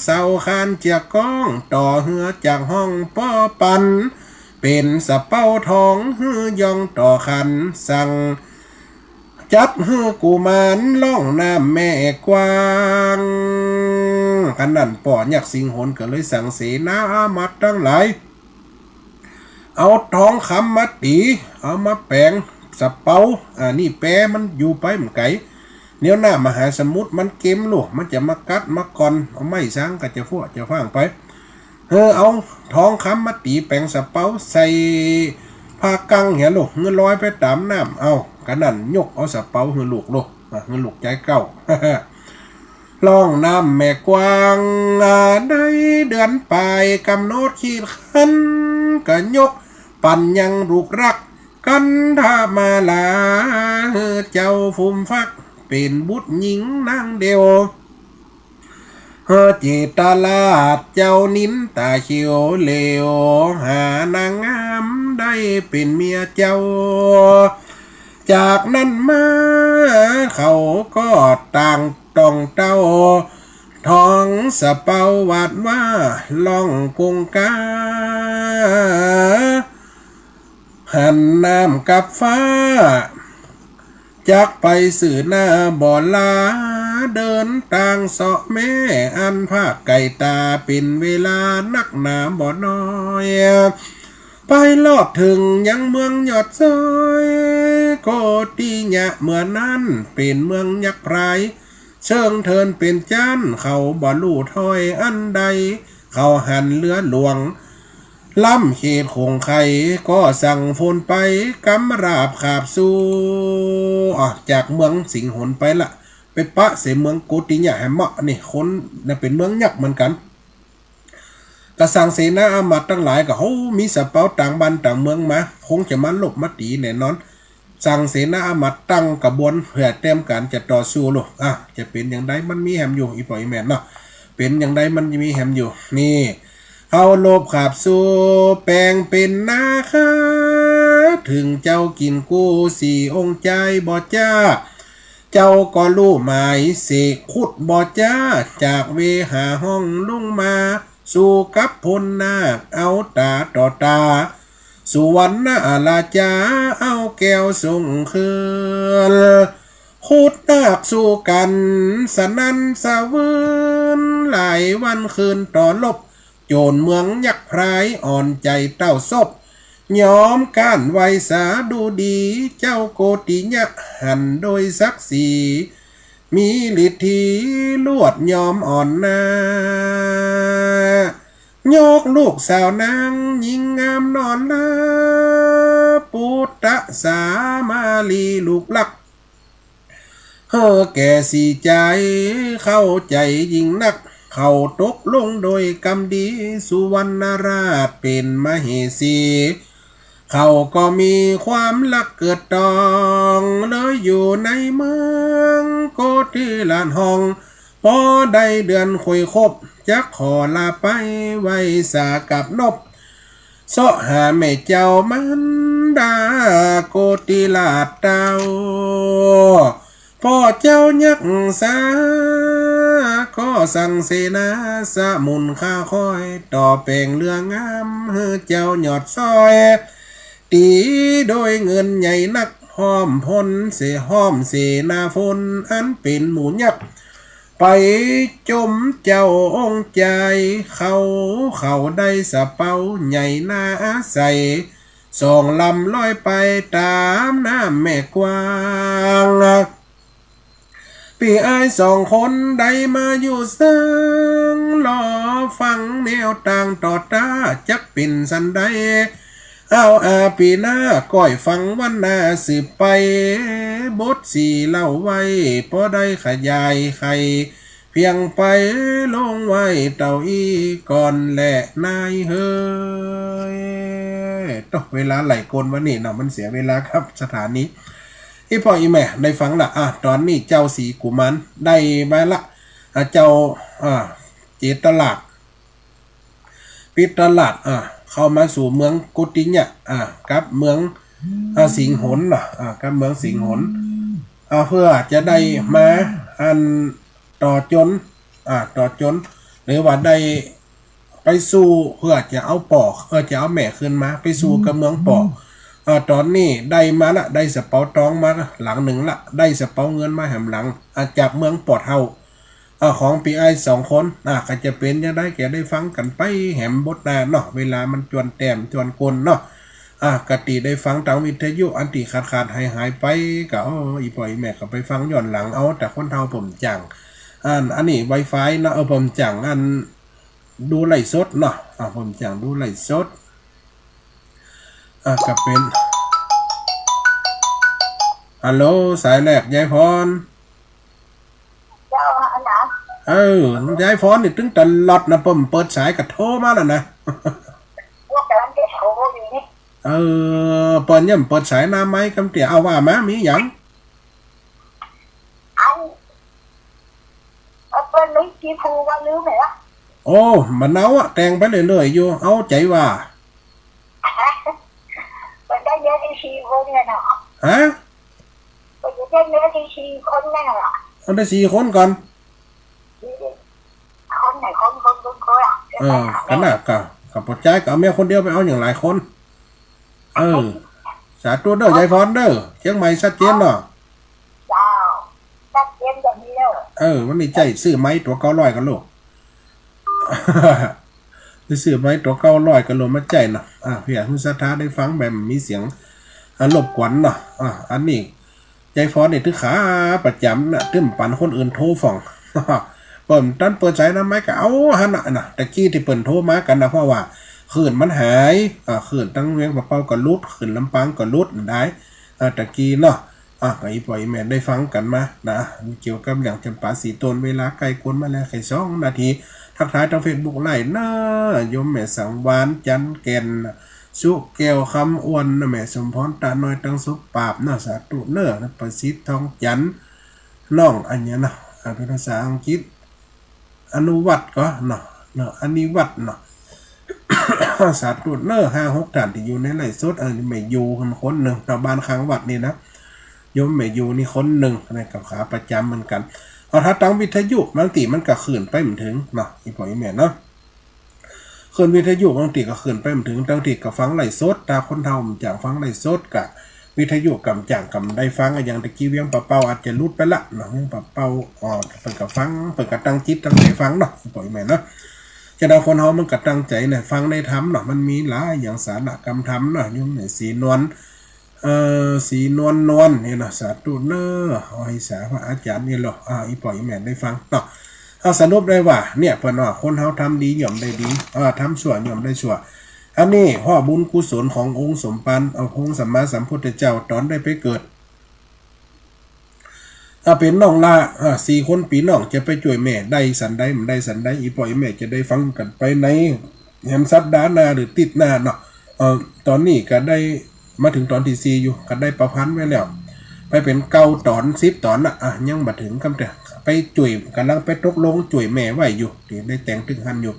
เสาคานเจือกก้อง ต่อเฮือจากห้องป้อปัน เป๋นสะเป๊าทองหื้อย่องต่อขัน สั่ง จับหื้อกุมารล่องน้ำแม่กวาง อันนั้นป้อยักษ์สิงหนก็เลยสั่งเสนาอามาตย์ตังหลาย เอาทองคำมาตี๋ เอามาแป๋งสะเป๊า อ่า นี่แปมันอยู่ไปบ่ไก๋ เดี๋ยวน้ำมหาสมุทรมันเก็มลูก มันจะมากัดมาก่อน เอาไม้สังก็จะฟั่วจะฟั่งไป เออ เอาทองคำมาตี๋แป๋งสะเป๊า ใส่ผ้ากังเหียลูก หื้อลอยไปต๋ามน้ำ เอา กะนั้นยกเอาสะเป๊าหื้อลูกลูก อ่ะ หื้อลูกใจ๋เก๊า ล่องน้ำแม่กวาง อ่า ได้เดือนป๋ายกำหนดขีดขั้น ก็ยกปันยังลูกรัก กันทมาลา หื้อเจ้าฟูมฟัก เป๋นบุตรญิงนางเดียว เฮอเจตราชเจ้านินต๋าเขียวเหลว หานางงามได้เป๋นเมียเจ้า จากนั้นมาเขาก็ต่างต้องเต้า ทองสะเป๊าหวาดว่าล่องกงกา หันน้ำกับฟ้า จักไปซื่อหน้าบ่ลา เดินตางเซาะแม่อันภาคไก๋ต๋า เป๋นเวลานักหนาบ่น้อย ไปลอดเถิงยังเมืองยอดซอย โกติยะเมื่อนั้นเป๋นเมืองยักษ์พราย เชิงเทินเป๋นจั้น เขาบ่ฮู้ถ้อยอันใด เขาหันเฮือหลวง ล้ำเขตขงไค ก็สั่งฝนไปกำราบขาบสู่ อ่ะ จากเมืองสิงหนไปละ ไปปะเสียเมืองโกติยะแหมเมาะ นี่คนน่ะเป๋นเมืองยักษ์เหมือนกั๋น ก็สั่งเสนาอามาตย์ตังหลายก็ โห มีสะเป๊าต่างบ้านต่างเมืองมา คงจะมาลบมาตี๋แน่นอน สั่งเสนาอามาตย์ตั้งกระบวนเพื่อเตรียมก๋านจะต่อสู้ลูก อ่ะ จะเป๋นอย่างใดมันมีแหมอยู่ อี่ป้ออี่แม่เนาะ เป๋นอย่างใดมันมีแหมอยู่ นี่ เขาลบขาบสู่แป๋งเป๋นนาคา เถิงเจ้ากิ๋นกู้สี่องค์จายบ่จ้า เจ้าก็ฮู้หมายเสกคุดบ่จ้า จากเวหาห้องลงมา สู้กับพลนาคเอาต๋าต่อต๋า สุวรรณราชาเอาแก้วส่งคืน คุดนาคสู้กั๋นสนั่นสะวืน หลายวันคืนต่อลบ โจ๋นเมืองยักษ์พรายอ่อนใจ๋เต้าซบ ยอมก้านไหว้สาดุดี เจ้าโกติยะหันโดยศักดิ์ศรี มีฤทธีลวดยอมอ่อนหน้า ยกลูกสาวนางญิงงามนอนหลับ ปุตตะสามาลีลูกรัก เฮอแก่สี่จายเข้าใจ๋ยิ่งนัก เขาตกลงโดยกำดี สุวรรณราชเป๋นมเหสี เขาก็มีความฮักเกิดตอง เลยอยู่ในเมืองโกติราชห้อง ปอได้เดือนควยครบ จักขอลาไปไหว้สากับนบ เซาะหาแม่เจ้ามารดาโกติราชเต้า ป้อเจ้ายักษา ก็สั่งเสนาสมุนข้าคอย ต่อแป๋งเฮืองามหื้อเจ้ายอดซอย ตี๋โดยเงินใหญ่นัก ห้อมพลเส ห้อมเสนาพลอันเป๋นหมู่ยักษ์ ไปจมเจ้าองค์จายเข้า เขาได้สะเป๊าใหญ่หน้าอาศัย สองลำลอยไปต๋ามน้ำแม่กวาง ปี้อ้ายสองคนได้มาอยู่เซิง รอฟังแนวตางต่อต๋า จักเป๋นสันใด อ้าว อา ปี๋หน้า ก้อยฟังวันหน้าสืบไป บทตี้เล่าไว้ ปอได้ขยายไข เพียงไปลงไว้เต้าอี้ก่อนแลนายเฮย โต เวลาไหล่กลวันนี้เนาะ มันเสียเวลากับสถานี อี่ป้ออี่แม่ได้ฟังละ อ่ะ ต๋อนนี้เจ้าสีกุมารได้มาละ อ่ะ เจ้า อ่ะ เจตราช ปิตราช อ่ะ เข้ามาสู่เมืองโกฏติยะ อ่ะ กับเมือง อ่ะ สิงหนเนาะ อ่ะ กับเมืองสิงหน อ่ะ เปื้อจะได้มา อัน ต่อจน อ่ะ ต่อจน หรือว่าได้ไปสู้เปื้อจะเอาป้อ เปื้อจะเอาแม่คืนมา ไปสู้กับเมืองป้อ อ่ะ ต๋อนนี้ได้มาละ ได้สะเปาตองมาหลังนึ่งละ ได้สะเปาเงินมาแหมหลัง อ่ะ จากเมืองป้อเฒ่า อ่ะ ของปี้อ้ายสองคน อ่ะ ก็จะเป๋นจะไดก็ได้ฟังกั๋นไปแหมบทหน้าเนาะ เวลามันจวนแต้มจวนกลเนาะ อ่ะ กะตี้ได้ฟังตางวิทยุ อันตี้ขาดๆ หายๆ ไป ก็ อ้อ อี่ป้ออี่แม่ก็ไปฟังย้อนหลังเอา แต่คนเฒ่าเปิ้นบ่จ้าง อัน อันนี้ไวไฟเนาะ เออ เปิ้นบ่จ้าง อัน ดูไลฟ์สดเนาะ อ่ะ เปิ้นบ่จ้างดูไลฟ์สด อ่ะ ก็เป๋น ฮัลโหล สายแรก ยายพร เจ้า อันนั้น เออ ยายพรนี่ตึงตลอดนะ เปิ้นบ่เปิดสายก็โทรมาแล้วนะ พวกกำลังจะโทรอยู่นี่ เออ เปิ้นยังบ่เปิดสายหน้าไมค์กำเตี้ย เอาว่ามา มีหยัง อัน เอาเปิ้นมีกี่ผู้ว่าลืมแล้ว โอ้ บ่เอาอะ แต่งไปเรื่อยๆ อยู่ เอาใจ๋ว่า เปิ้นได้เมียได้สี่คนเนี่ยเนาะ ฮะ เปิ้นได้เมียได้สี่คนเนี่ยเนาะ เอาได้สี่คนก่อน คนไหนคน คน คน คนอะ เออ ก็น่ะ ก็ ก็ป้อจายก็เอาเมียคนเดียวไปเอาหยังหลายคน เออ สาธุเด้อ ยายพรเด้อ เจียงใหม่ชัดเจนเนาะ เจ้า ชัดเจนแบบนี้เด้อ เออ วันนี้ใจ๊ซื้อไมค์ตั๋วเก้าร้อยก่อลูก ไปซื้อไมค์ตั๋วเก้าร้อยก่อลูกมาใจ๊เนาะ อ่ะ เปื้อหื้อศรัทธาได้ฟังแบบมีเสียง อ่ะ รบกวนเนาะ อ่ะ อันนี้ ยายพรนี่ถือขาประจ๋ำนะ ตึงบ่ปันคนอื่นโทรฟ้อง เปิ้นตันเปิดสายหน้าไมค์ก็เอาหั้นน่ะนะ ตะกี้ตี้เปิ้นโทรมากั๋นนะ เพราะว่าคลื่นมันหาย อ่า คลื่นตังเวียงป่าเป้าก็หลุด คลื่นลำปางก็หลุดได้ อ่า ตะกี้เนาะ อ่า ก็อี่ป้ออี่แม่ได้ฟังกั๋นมานะ เกี่ยวกับเรื่องจ๋ำปาสีต้น เวลาใก้กลมาแล้ว แค่สองนาที ทักทายตางเฟซบุ๊กไลฟ์เนาะ โยมแม่สังวาลย์ จันทร์แก่น สุแก้ว คำอ้วนนะ แม่สมพร ตาน้อย ตังสบปราบนะ สาธุเนาะ ประสิทธิ์ ทองจันทร์ น้องอันเนี้ยเนาะ อ่า เป๋นภาษาอังกฤษ อนุวัฒน์ก่อเนาะ เนาะ อนิวัฒน์เนาะ สาธุเนาะ ห้าหกท่านตี้อยู่ในไลฟ์สด เออ แม่ยูคนนึ่ง แถวบ้านข้างวัดนี่นะ โยมแม่ยูนี่คนนึ่ง นะ ก็ขาประจ๋ำเหมือนกั๋น เอา ถ้าตางวิทยุบางตี้มันก็คลื่นไปบ่เถิงเนาะ อี่ป้ออี่แม่เนาะ คลื่นวิทยุบางตี้ก็คลื่นไปบ่เถิง ตางตี้ก็ฟังไลฟ์สด ถ้าคนเฒ่าบ่จ้างฟังไลฟ์สดก็วิทยุก็บ่จ้างก็บ่ได้ฟัง อะ อย่างตะกี้เวียงป่าเป้าอาจจะหลุดไปละเนาะ เวียงป่าเป้า อ๋อ เปิ้นก็ฟัง เปิ้นก็ตั้งจิตตั้งใจ๋ฟังเนาะ อี่ป้ออี่แม่เนาะ จะได้คนเฮามันก็ตั้งใจ๋นะ ฟังในธรรมเนาะ มันมีหลายอย่างสาระกำธรรมเนาะ โยมแม่ศรีนวล เอ่อ ศรีนวลนวลนี่เนาะ สาธุเนาะ เอาหื้อสาพระอาจ๋ารย์นี่เนาะ อ่า อี่ป้ออี่แม่ได้ฟังเนาะ เอาสรุปได้ว่า เนี่ย เปิ้นว่าคนเฮาทำดีย่อมได้ดี เอ่อ ทำชั่วย่อมได้ชั่ว อันนี้เพราะบุญกุศลขององค์สมภาร เอา องค์สัมมาสัมพุทธเจ้าต๋อนได้ไปเกิด อ่า เป๋นน้องหล้า อ่า สี่คนปี้น้องจะไปจ้วยแม่ได้สันใด บ่ได้สันใด อี่ป้ออี่แม่จะได้ฟังกั๋นไปในแหมสัปดาห์หน้าหรือติ๊ดหน้าเนาะ เอ่อ ต๋อนนี้ก็ได้มาเถิงต๋อนตี้สี่อยู่ ก็ได้ประพันธ์ไว้แล้ว ไปเป๋นเก้าต๋อน สิบต๋อนละ อ่ะ ยังบ่เถิงกำเตื้อ ไปจ้วย ก่ำลังไปตกลงจ้วยแม่ไว้อยู่ ตี้ได้แต่งตึงหั้นอยู่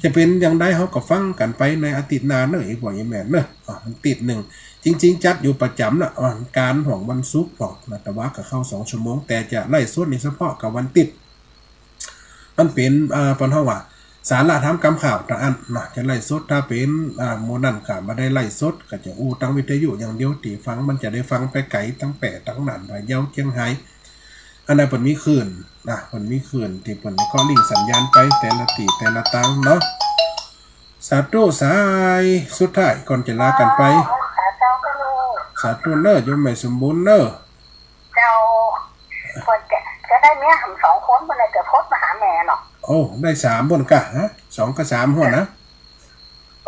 จะเป๋นอย่างใดเฮาก็ฟังกั๋นไปในอาทิตย์หน้าเนาะ อี่ป้ออี่แม่เนาะ อ่ะ มันติ๊ดนึ่ง จริงๆ จัดอยู่ประจ๋ำนะ อ่ะ วันก๋านของวันศุกร์ของนะ แต่ว่าก็เข้าสองชั่วโมง แต่จะไลฟ์สดนี่เฉพาะกับวันติ๊ด มันเป๋น อ่า เปิ้นฮ้องว่า สาระธรรมกำข่าวตางอั้นนะ จะไลฟ์สด ถ้าเป๋น อ่า หมู่นั้นก็บ่ได้ไลฟ์สด ก็จะอู้ตางวิทยุอย่างเดียว ตี้ฟังมันจะได้ฟังไปไก๋ ตังแป้ ตังน่าน พะเยา เจียงฮาย อันนั้นเปิ้นมีคลื่นนะ เปิ้นมีคลื่นตี้เปิ้นก็ลิงก์สัญญาณไปแต่ละตี้แต่ละตางเนาะ สาธุ สายสุดท้ายก่อนจะลากั๋นไป สาธุเนาะ โยมแม่สมบูรณ์เนาะ เจ้า ควรจะ จะได้เมียหำสองคน เปิ้นเลยจะโพสต์มาหาแม่เนาะ โอ้ ได้สามบ่อนกะ ฮะ สองกับสามหั้นนะ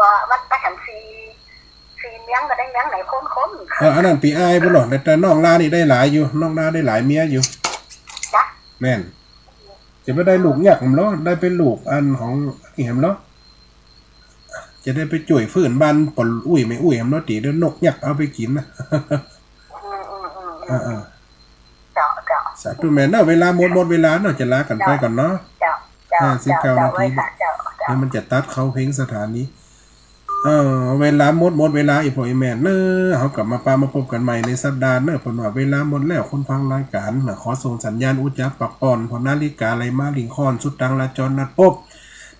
ว่ามันไปหำสี่ สี่ ยังก็ได้ยังไหนคนคน เออ อันนั้นปี้อ้ายบ่เนาะ แต่น้องลานี่ได้หลายอยู่ น้องลาได้หลายเมียอยู่ จ๊ะ แม่น จะไปได้ลูกยักษ์แหมเนาะ ได้เป๋นลูกอันของนี่แหมเนาะ จะได้ไปจ้วยฟื้นบ้านป้ออุ๊ยแม่อุ๊ยแหมเนาะ ตี้เดี๋ยวนกยักษ์เอาไปกิ๋นนะ อืม อืม อืม อืม เออ เออ เจ้า เจ้า สาธุแม่เนาะ เวลาหมด หมดเวลาเนาะ จะลากั๋นไปก่อนเนาะ เจ้า เจ้า ห้าสิบเก้า เจ้า นาที เจ้า เจ้า เดี๋ยวมันจะตัดเข้าเพลงสถานี เออ เวลาหมด หมดเวลาอีพ่ออีแม่เนาะ เฮากลับมาปะมาปบกั๋นใหม่ในสัปดาห์เนาะ เปิ้นว่าเวลาหมดแล้ว คนฟังรายก๋านเนาะ ขอส่งสัญญาณอู้จ๋าปักป้อน เพราะนาฬิกาไหลมาลิงค่อน สุดตังราจรนัดปบ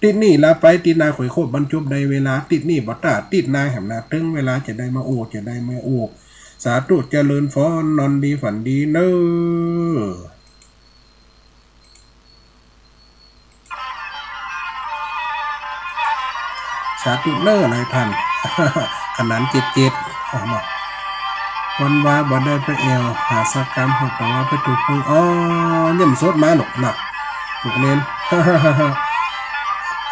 ติ๊ดนี้ลาไป ติ๊ดหน้าค่อยคบ บรรจบได้เวลา ติ๊ดนี้บ่ต้า ติ๊ดหน้าแหมนา เถิงเวลาจะได้มาอู้ จะได้มาอู้ สาธุเจริญพร นอนดีฝันดีเนาะ สาธุเนาะนายท่าน ขนานเจ็ดเจ็ด เอามา วันวาบ่ได้ไปแอ่ว หาสักกำ หกตะวาไปถูกปึง อ๋อ เนี่ยมันสดมาหนกหนัก ถูกเน้น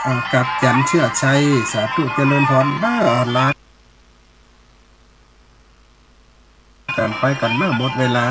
อ่า กับจันทร์เชื่อชัย สาธุเจริญพรเนาะ ลา กั๋นไปก่อนเนาะ หมดเวลา